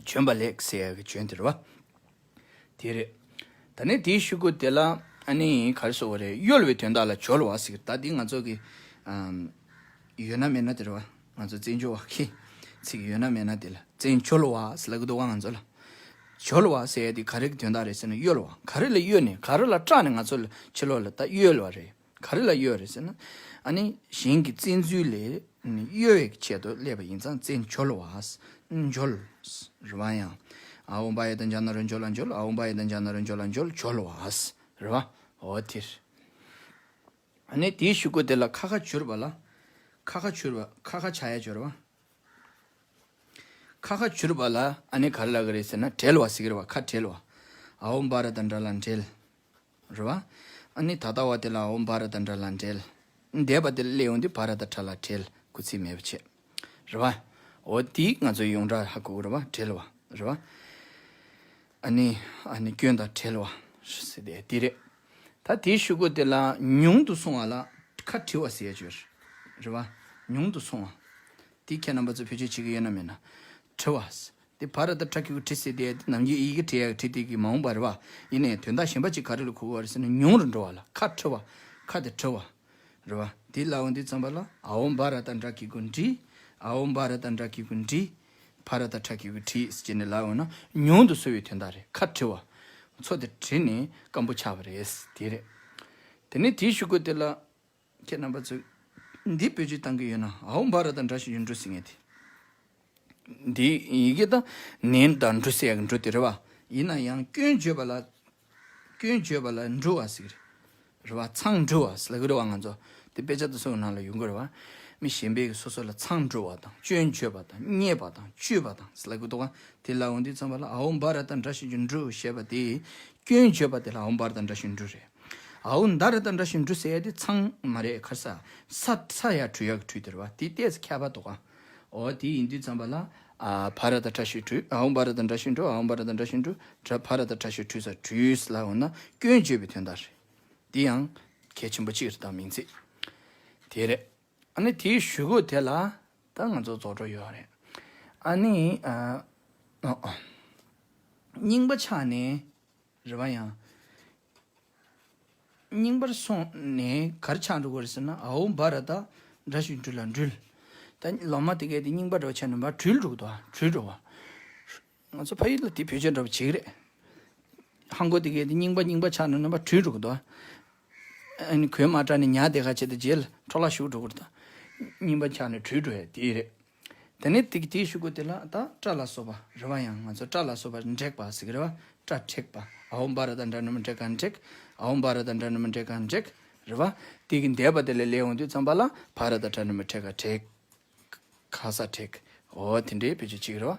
བྱོན་པ་ལེགས་ཟེར་ཡ་གི་བྱོན་དེ་རེད་བ། དེ་རེད། ད་ནི་དེའི་གཞུག་གུ་དེ་ལ་ཨ་ནི་ག་རེ་ཟེར་དགོས་རེད། གཡོལ་བའི་དོན་དག་ལ་གྱོལ་བ་ཟེར། ད་འདི་ང་ཚོ་གི་ཨམ། ཡོད་ན་མེད་ན་དེ་རེད་བ། ང་ཚོ་བཙན་བྱོལ་བ་གི་ཚིག་ཡོད་ན་མེད་ན་དེ་ལ་བཙན་གྱོལ་བ་ཟེར་ལབ་གི་འདུག་བ། ང་ཚོ་ལ་གྱོལ་བ་ཟེར་ཡ་དེ་ག་རེ་གི་དོན་དག་རེད་ཟེར་ན་གཡོལ་བ། ག་རེ་ལ་གཡོལ་ནས་ག་རེ་ལ་སྐྲག་ནས་ང་ཚོ་ལ་ཕྱི་ལོགས་ལ་ད་གཡོལ་བ་རེད། ག་རེ་ལ་གཡོལ་རེད་ཟེར་ན། ཨ་ནི་གཞན་གྱི་བཙན་འཛུལ་ལས་གཡོལ་བའི་ཆེད་དུ་སླེབས་པ་ཡིན་ཙང་བཙན་གྱོལ་བ། འགྱོལ། རེད་བ། ཡང་། ཨ་འོ་བ་ཡ་དང་ཇ་ན་རོ་འཇོ་ལ་འཇོལ། ཨ་འོ་བ་ཡ་དང་ཇ་ན་རོ་འཇོ་ལ་འཇོལ། གྱོལ་བ། རེད་བ། འོ་དེ་རེད། ཨ་ནི་དེའི་གཞུག་གུ་དེ་ལ་ཁ་ཁ་བྱུར་བ་ལ། ཁ་ཁ་བྱུར་བ། ཁ་ཁ་བྱ་ཡ་བྱུར་བ། ཁ་ཁ་བྱུར་བ་ལ་ཨ་ནི་ག་རེ་ལབ་གི་རེད་ཟེར་ན་བྲལ་བ་ཟེར་གི་རེད་བ། ཁ་བྲལ་བ། ཨ་འོ་བ་ར་དང་བྲ་ལ་བྲལ། རེད་བ། ཨ་ནི་ད་ལྟ་བ་དེ་ལ་ཨ་འོ་བ་ར་དང་བྲ་ལ་བྲལ། འདས་པ་དེ་ལ་སླེབས་ཡོང་དུས་བ་ར་དང་བྲ་ལ་བྲལ། སྐུལ་ཚིག་མེད་པ་བྱས། རེད་བ། འོ་དེ་ང་ཚོ་ཡོངས་གྲགས་ཧ་གོ་གི་རེད་བ། བྲལ་བ། རེད་བ། ཨ་ནི། ཨ་ནི་སྐྱོན་དང་བྲལ་བ། ཟེར་དེ་དེ་རེད། ད་དེའི་གཞུག་གུ་དེ་ལ་ཉུང་དུ་སོང་བ་ལ་ཁ་བྲི་བ་ཟེར་ཡ་ཅིག་ཡོད་རེད། རེད་བ། ཉུང་དུ་སོང་བ། དེ་ཁྱེད་རྣམ་པ་ཚོ་བེད་སྤྱོད་བྱེད་ཀྱི་ཡོད་ན་མེད་ན། བྲི་བ། དེ་བ་ར་དང་བྲ་གི་གུ་བྲི་ཟེར་དེ་ནམ་རྒྱུན་ཡི་གེ་བྲི་ཡ་གི་བྲི་དེ་གི་མ་འོངས་པ་རེད་བ། ཡིན་ནའི་དོན་དག་གཞན་པ་ཅིག་ག་རེ་ལ་གོ་གི་ཡོད་རེད་ཟེར་ན་ཉུང་རུ་འགྲོ་བ་ལ་ཁ་བྲི་བ། ཁ་དེ་བྲི་བ། རེད་བ། དེ་ལབ་འོང་དུས་ཙམ་པ་ལ་ཨ་འོ་བ་ར་ཏ་འདྲ་གི་གུ་འདྲི། ཨ་འོ་བ་ར་ཏ་འདྲ་གི་གུ་འདྲི། བ་ར་ཏ་ཁྲ་གི་གུ་བྲིས་ཟེར་ནས་ལབ་འོང་ན་ཉུང་དུ་གསོ་བའི་དོན་དག་རེད། ཁ་བྲི་བ། མཚོ་དེ་བྲིས་ནས་སྐམ་པོ་ཆགས་པ་རེད། དེ་རེད། དེ་ནས་དེའི་གཞུག་གུ་དེ་ལ། ཁྱེད་རྣམ་པ་ཚོས་འདི་བེད་སྤྱོད་བཏང་གི་ཡོད་ན་ཨ་འོ་བ་ར་ཏ་འདྲ་ཞིག་ཡུན་འགྲོ་ཟེར་ངེས་ཏེ། འདི་ཡི་གེ་དང་ནན་དང་འགྲོ་ཟེར་ཡག་འགྲོ་དེ་རེད་བ། ཡིན་ན་ཡང་སྐྱོན་བརྗོད་པ་ལ། སྐྱོན་བརྗོད་པ་ལ་འགྲོ་བ་ཟེར་གི་རེད། རེད་བ། མཚང་འགྲོ་བ་ཟེར་གི་རེད་བ། ང་ཚོ་དེ་དཔེ་ཆ་དེ་ཚོའི་ནང་ལ་ཡོང་གི་རེད་བ། མི་གཞན་པས་སོ་སོ་ལ་མཚང་འགྲོ་བ་དང་སྐྱོན་བརྗོད་པ་དང་བརྙས་པ་དང་བཅོས་པ་དང་ཟེར་ལབ་གི་འདུག་ག་དེ་ལ་འོང་དུས་ཙམ་པ་ལ་ཨ་འོ་བ་ར་ཏ་འདྲ་ཞིག་འགྲོ་ཞེས་པ་དེ་སྐྱོན་བརྗོད་པ་དེ་ལ་ཨ་འོ་བ་ར་ཏ་འདྲ་ཞིག་འགྲོ་རེད། ཨའོ་མདའ་ར་ཏ་འདྲ་ཞིག་འབྲུ་ཟེར་ཡ་དེ་མཚང་མ་རེད། ཁར་ས་ས་ས་ཡ་འབྲུ་ཡག་འབྲུ་དེ་རེད་བ། དེ་ཏོག་ཙམ་ཁྱད་པར་འདུག་ག་འོ་དེ་ཡིན་དུས་ཙམ་པ་ལ་ཨ་བ་ར་ཏ་ཁྲ་ཞིག་འབྲུ། ཨའོ་བ་ར་ཏ་འདྲ་ཞིག་འབྲུ། ཨའོ་བ་ར་ཏ་འདྲ་ཞིག་འབྲུ། བ་ར་ཏ་ཁྲ་ཞིག་འབྲུ་ས་འབྲུས་ལ་འོ་ན་སྐྱོན་བརྗོད་པའི་དོན་དག་རེད། དེ་ཡང་གལ་ཆེན་པོ་གཅིག་རེད། ད་མིང་ཚིག་དེ་རེད། ཨ་ནི་དེའི་གཞུག་གུ་དེ་ལ་ད་ང་ཚོ་རྫོགས་འགྲོ་ཡོད་རེད། ཨ་ནི་ཨ་ཨ་རྙིང་པ་ཆགས་ནས། རེད་བ། ཡང་རྙིང་པར་སོང་ནས་ག་རེ་ཆགས་འགྲོ་གི་རེད་ཟེར་ན་ཨའོ་བ་ར་ཏ་འདྲ་ཞིག་འབྲུ་ལ་འབྲུལ། ད་ལོ་མ་དེ་གས་དེ་རྙིང་པ་འདྲ་བ་ཆགས་ནས་མར་འབྲུལ་འགྲོ་གི་འདུག་འབྲུལ་འགྲོ་བ། ང་ཚོ་ཕ་ཡུལ་ལ་དེ་བེད་སྤྱོད་འདྲ་བ་བྱེད་ཀྱི་རེད། ཧང་གོ་དེ་གས་དེ་རྙིང་པ་རྙིང་པ་ཆགས་ནས་མར་འབྲུལ་འགྲོ་གི་འདུག་ཨ་ནི་གོས་མ་འདྲ་ནས་ཉ་དེ་ག་བྱས་ཏེ་རྗེས་ལ་འཕྲོ་བརླག་ཞུགས་འགྲོ་གི་རེད། ད་རྙིང་པ་ཆགས་ནས་འབྲུལ་འགྲོ་ཡ་དེ་རེད། དེ་ནས་དེ་དེའི་གཞུག་གུ་དེ་ལ་ད་ཏྲ་ལ་སོགས་པ་རེད་བ། ཡང་ང་ཚོ་ཏྲ་ལ་སོགས་པ་འབྲེག་པ་ཟེར་གི་རེད་བ། ཏྲ་འབྲེག་པ། ཨའོ་བ་ར་ཏ་འདྲ་ནུ་མ་འབྲེག་ག་འབྲེག། ཨའོ་བ་ར་ཏ་འདྲ་ནུ་མ་འབྲེག་ག་འབྲེག་རེད་བ། དེ་གི་འདས་པ་དེ་ལ་སླེབས་འོང་དུས་ཙམ་པ་ལ་བ་ར་ཏ་ཁྲ་ནུ་མ་འབྲེག་ག་འབྲེག་ག་ས་འབྲེག་འོ་དེ་འདྲའི་བེད་སྤྱོད་ཅིག་རེད་བ།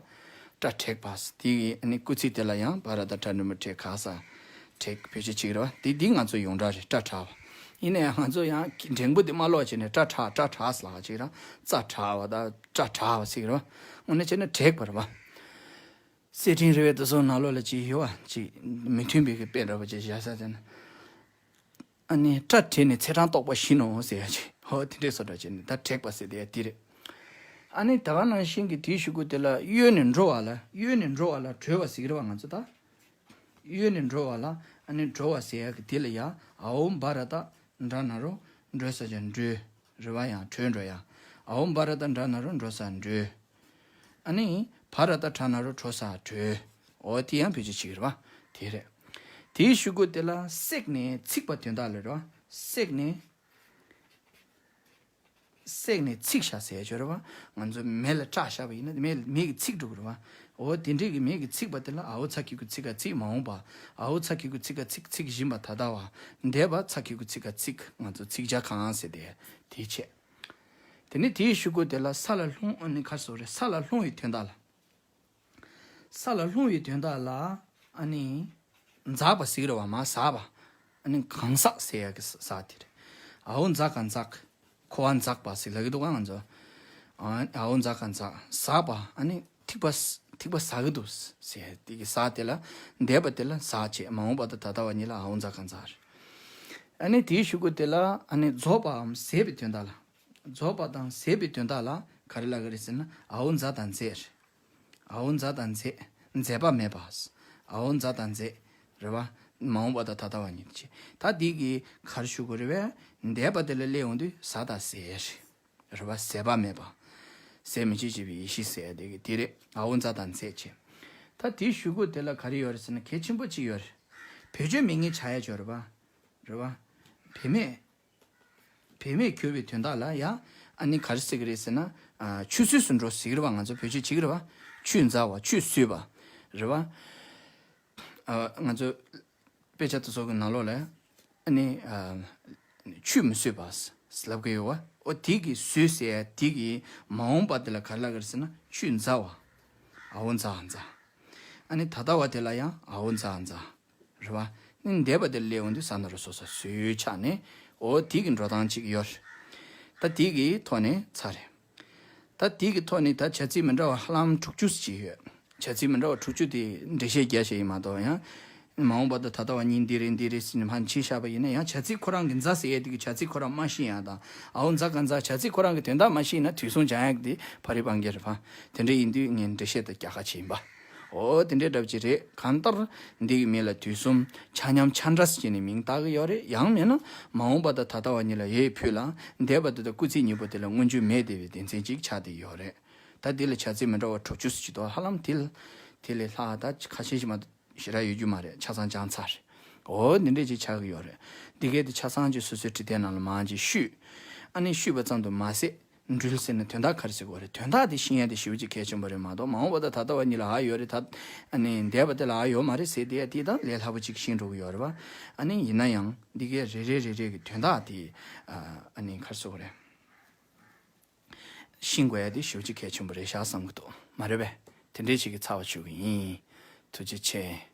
ཏྲ་འབྲེག་པ་ཟེར་དེ་གི་ཨ་ནི་སྐུལ་ཚིག་དེ་ལ་ཡང་བ་ར་ཏ་ཁྲ་ནུ་མ་འབྲེག་ག་ས་འབྲེག་བེད་སྤྱོད་ཅིག་རེད་བ། དེ་འདི་ང་ཚོ་ཡོངས་གྲགས་རེད། ཏྲ་ཕྲ་བ། ཡིན་ན་ཡང་ང་ཚོ་ཡང་འགྲེང་བུ་དེ་མ་ཀློག་བྱས་ནས་ཏྲ་ཕྲ་ཏྲ་ཕྲ་ཟེར་ལབ་ཅིག་ར། ཙ་ཕྲ་བ་དང་ཏྲ་ཕྲ་བ་ཟེར་གི་རེད་བ། དངོས་གནས་བྱས་ན་འབྲེག་པ་རེད་བ། གསེར་ཕྲེང་རི་བོའི་དུ་སོང་ནང་ལོགས་ལ་ཅིག་ཡོད་བ། ཅིག་མི་མཐུན་པའི་གི་དཔེ་འདྲ་པོ་ཅིག་བཞག་ས་དེ་ན། ཨ་ནི་སྐྲ་བྲེགས་ནས་ཚེས་གྲངས་རྟོགས་པ་བཞིན་ནོ་ཟེར་ཡ་ཅིག་འོ་དེ་འདྲས་བཟོ་འདྲ་བྱས་ནས་ད་འབྲེག་པ་ཟེར་དེ་ཡ་དེ་རེད། ཨ་ནི་ད་ག་ནང་བཞིན་གྱི་དེའི་གཞུག་གུ་དེ་ལ་གཡོལ་ནས་འགྲོ་བ་ལ། གཡོལ་ནས་འགྲོ་བ་ལ་བྲོས་པ་ཟེར་གི་རེད་བ་ང་ཚོ་ད། གཡོལ་ནས་འགྲོ་བ་ལ་ཨ་ནི་བྲོ་བ་ཟེར་ཡ་གི་དེ་ལ་ཡ་ཨའོ་བ་ར་ཏ་འདྲ་ན་རོ་འགྲོ་ས་ཅན་འགྲོས་རེད་བ། ཡང་བྲོས་འགྲོ་ཡ། ཨའོ་བ་ར་ཏ་འདྲ་ན་རོ་འགྲོ་ས་འགྲོས། ཨ་ནི་བ་ར་ཏ་བྲ་ན་རོ་བྲོ་ས་བྲོས། འོ་དེ་ཡང་བེད་སྤྱོད་བྱེད་ཀྱི་རེད་བ། དེ་རེད། དེའི་གཞུག་གུ་དེ་ལ་བསྲེགས་ནས་ཚིག་པ་དོན་དག་ལ་རེད་བ། བསྲེགས་ནས། བསྲེགས་ནས་ཚིག་བཞག་ཟེར་ཡ་ཅིག་རེད་བ། ང་ཚོ་མེ་ལ་སྐྲ་བཞག་པ་ཡིན་ན་མེ་མེ་གི་ཚིག་འགྲོ་གི་རེད་བ། འོ་དེ་འདྲས་ཀྱི་མེ་གི་ཚིག་པ་དེ་ལ་ཨའོ་ཚ་གི་གུ་ཚིག་ག་ཚིག་མ་འོངས་པ། ཨའོ་ཚ་གི་གུ་ཚིག་ག་ཚིག་ཚིག་བཞིན་པ་ད་ལྟ་བ། འདས་པ་ཚ་གི་གུ་ཚིག་ག་ཚིག་ང་ཚོ་ཚིག་བརྒྱ་གང་ཟེར་དེ་དེའི་ཆེད། དེ་ནས་དེའི་གཞུག་གུ་དེ་ལ་ས་ལ་ལྷུང་། ཨ་ནི་ག་རེ་ཟེར་དགོས་རེད། ས་ལ་ལྷུང་བའི་དོན་དག་ལ། ས་ལ་ལྷུང་བའི་དོན་དག་ལ་ཨ་ནི་འཛག་པ་ཟེར་གི་རེད་བ། མར་ཟག་པ། ཨ་ནི་གང་ཟག་ཟེར་ཡ་གི་ཟག་དེ་རེད། ཨའོ་འཛག་ག་འཛག་འཁོར་བ་འཛག་པ་ཟེར་ལབ་ཀྱི་འདུག་ག་ང་ཚོ། ཨ་ཨའོ་འཛག་ག་འཛག་ཟག་པ། ཨ་ནི་ཐིགས་པ་ཐིགས་པ་ཟག་གི་འདུག་ཟེར་དེ་གི་ཟག་དེ་ལ་འདས་པ་དེ་ལ་ཟག་བྱས། མ་འོངས་པ་དང་ད་ལྟ་བ་གཉིས་ལ་ཨའོ་འཛག་ག་འཛག་རེད། ཨ་ནི་དེའི་གཞུག་གུ་དེ་ལ་ཨ་ནི་རྫོགས་པའམ་ཟད་པའི་དོན་དག་ལ། རྫོགས་པ་དང་ཟད་པའི་དོན་དག་ལ་ག་རེ་ལབ་ཀྱི་རེད་ཟེར་ན་ཨའོ་འཛག་དང་འཛད་རེད། ཨའོ་འཛག་དང་འཛད། འཛད་པ་མེད་པ། ཨའོ་འཛག་དང་འཛད། རེད་བ། མ་འོངས་པ་དང་ད་ལྟ་བ་གཉིས་ཀྱི། ད་འདི་གི་ག་རེ་ཞུ་དགོས་རེད་བས། འདས་པ་དེ་ལ་སླེབས་འོང་དུས་ཟག་དང་ཟད་རེད། རེད་བ། ཟད་པ་མེད་པ། ཟད་མི་ཤེས་བྱེད་པའི་ཡེ་ཤེས་ཟེར་ཡ་དེ་གི་དེ་རེད། ཨའོ་འཛག་དང་འཛད་བྱས། ད་དེའི་གཞུག་གུ་དེ་ལ་ག་རེ་ཡོད་རེད་ཟེར་ན་གལ་ཆེན་པོ་གཅིག་ཡོད་རེད། བེད་སྤྱོད་མེད་མཁན་ཆགས་ཡ་ཅིག་ཡོད་རེད་བ། རེད་བ། བེད་མེད། བེད་མེད་གྱུར་པའི་དོན་དག་ལ་ཡང་ཨ་ནི་ག་རེ་ཟེར་གི་རེད་ཟེར་ན། ཨ་ཆུད་ཟོས་སུ་འགྲོ་ཟེར་གི་རེད་བ། ང་ཚོ་བེད་སྤྱོད་བྱེད་ཀྱི་རེད་བ། ཆུད་འཛག་པ། ཆུད་ཟོས་པ། རེད་བ། ཨ་ང་ཚོ་དཔེ་ཆ་དེ་ཚོ་གི་ནང་ལོགས་ལ་ཨ་ནི་ཨ་ཆུད་མི་ཟོས་པ་ཟེར་ལབ་ཀྱི་ཡོད་བ། འོ་དེ་གི་ཟོས་ཟེར་ཡ་དེ་གི་མ་འོངས་པ་དེ་ལ་ག་རེ་ལབ་ཀྱི་རེད་ཟེར་ན་ཆུད་འཛག་པ། ཨའོ་འཛག་འཛག་ཨ་ནི་ད་ལྟ་བ་དེ་ལ་ཡང་ཨའོ་འཛག་འཛག་རེད་བ། ནི་འདས་པ་དེར་སླེབས་འོང་དུས་ཟ་ན་རོ་སོ་སོ་སོའི་ཆ་ནས་འོ་དེ་གི་འགྲོ་སྟངས་གཅིག་ཡོད་རེད། ད་དེ་གི་ཐོག་ནས་ཚར་རེད། ད་དེ་གི་ཐོག་ནས་ད་བྱ་ཚིག་མི་འདྲ་བ་ཧ་ལམ་དྲུག་ཅུ་ཅིག་ཡོད། བྱ་ཚིག་མི་འདྲ་བ་དྲུག་ཅུ་དེ་འགྲེལ་བཤད་རྒྱག་བྱས་ཡིན་མ་གཏོགས་ཡང་། མ་འོངས་པ་དང་ད་ལྟ་བ་གཉིས་འདི་རེད་འདི་རེད་ཟེར་ནས་ཕར་ཕྱིན་བཞག་པ་ཡིན་ན་ཡང་བྱ་ཚིག་ཁོ་རང་གི་འཛག་ཟེར་ཡས་དེ་གི་བྱ་ཚིག་ཁོ་རང་མ་ཤེས་ཡ་དང་། ཨའོ་འཛག་ག་འཛག་བྱ་ཚིག་ཁོ་རང་གི་དོན་དག་མ་ཤེས་ན་དུས་གསུམ་སྦྱང་ཡག་དེ་ཕ་རི་སྤང་གི་རེད་པ། དེ་འདྲ་ཡིན་དུས་ངས་འགྲེལ་བཤད་དེ་རྒྱག་ཁ་བྱས་ཡིན་པ། འོ་དེ་འདྲའི་འདྲ་བ་ཅིག་རེད། གང་ལྟར་འདི་གི་མིང་ལ་དུས་གསུམ་ཆ་མཉམ་ཆ་འདྲ་ཟེར་ནས་མིང་བཏགས་ཀྱི་ཡོད་རེད། ཡང་མིན་ན་མ་འོངས་པ་དང་ད་ལྟ་བ་གཉིས་ལ་འོས་ཕུལ་ལ་འདས་པ་དེ་དང་སྐུལ་ཚིག་གཉིས་པོ་དེ་ལ་སྔོན་འཇུག་མེད་བསྡད་པའི་སྡེ་ཚན་ཅིག་ཆགས་བསྡད་ཡོད་རེད། ད་འདི་ལ་བྱ་ཚིག་མི་འདྲ་བ་དྲུག་ཅུ་ཙམ་ཅིག་འདུག་ཧ་ལམ་དེ་ལ་དེ་ལས་ལྷག་ད་ཁ་ཤས་ཤིག་མ་གཏོགས་ཞེ་དྲག་ཡོད་རྒྱུ་མ་རེད། ཆ་ཚང་སྦྱངས་ཚར་རེད། འོ་འདི་འདྲས་ཅིག་ཆགས་ཀྱི་ཡོད་རེད། འདི་གའི་དེ་ཆ་ཚང་ཅིག་སོ་སོའི་བྲིས་དེབ་ནང་ལ་མར་ཅིག་བཤུས། ཨ་ནི་བཤུས་པ་ཙམ་དུ་མ་ཟད། འགྲུལ་ཟེར་ན་དོན་དག་ག་རེ་ཟེར་དགོས་རེད། དོན་དག་དེ་ཤེས་ཡ་དེ་ཞེ་པོ་ཅིག་གལ་ཆེན་པོ་རེད་མ་གཏོགས། མ་འོངས་པ་དང་ད་ལྟ་བ་གཉིས་ལ་ཨ་ཡོད་རེད། ད་ཨ་ནི་འདས་པ་དེ་ལ་ཨ་ཡོད་མ་རེད་ཟེར་དེ་ཡ་དེ་དང་ལས་སླ་པོ་ཅིག་ཤེས་འགྲོ་གི་ཡོད་རེད་པ། ཨ་ནི་ཡིན་ན་ཡང་འདི་གའི་རེ་རེ་རེ་རེ་གི་དོན་དག་དེ་ཨ་ནི་ག་རེ་ཟེར་དགོས་རེད། ཤེས་དགོས་ཡ་དེ་ཞེ་པོ་ཅིག་གལ་ཆེན་པོ་རེད་ཤག་བསམ་གྱི་འདུག་མ་རེད་པས། དེ་འདྲས་ཅིག་གི་ཚར་བ་ཞུ་གི་ཡིན། ཐུགས་རྗེ་ཆེ།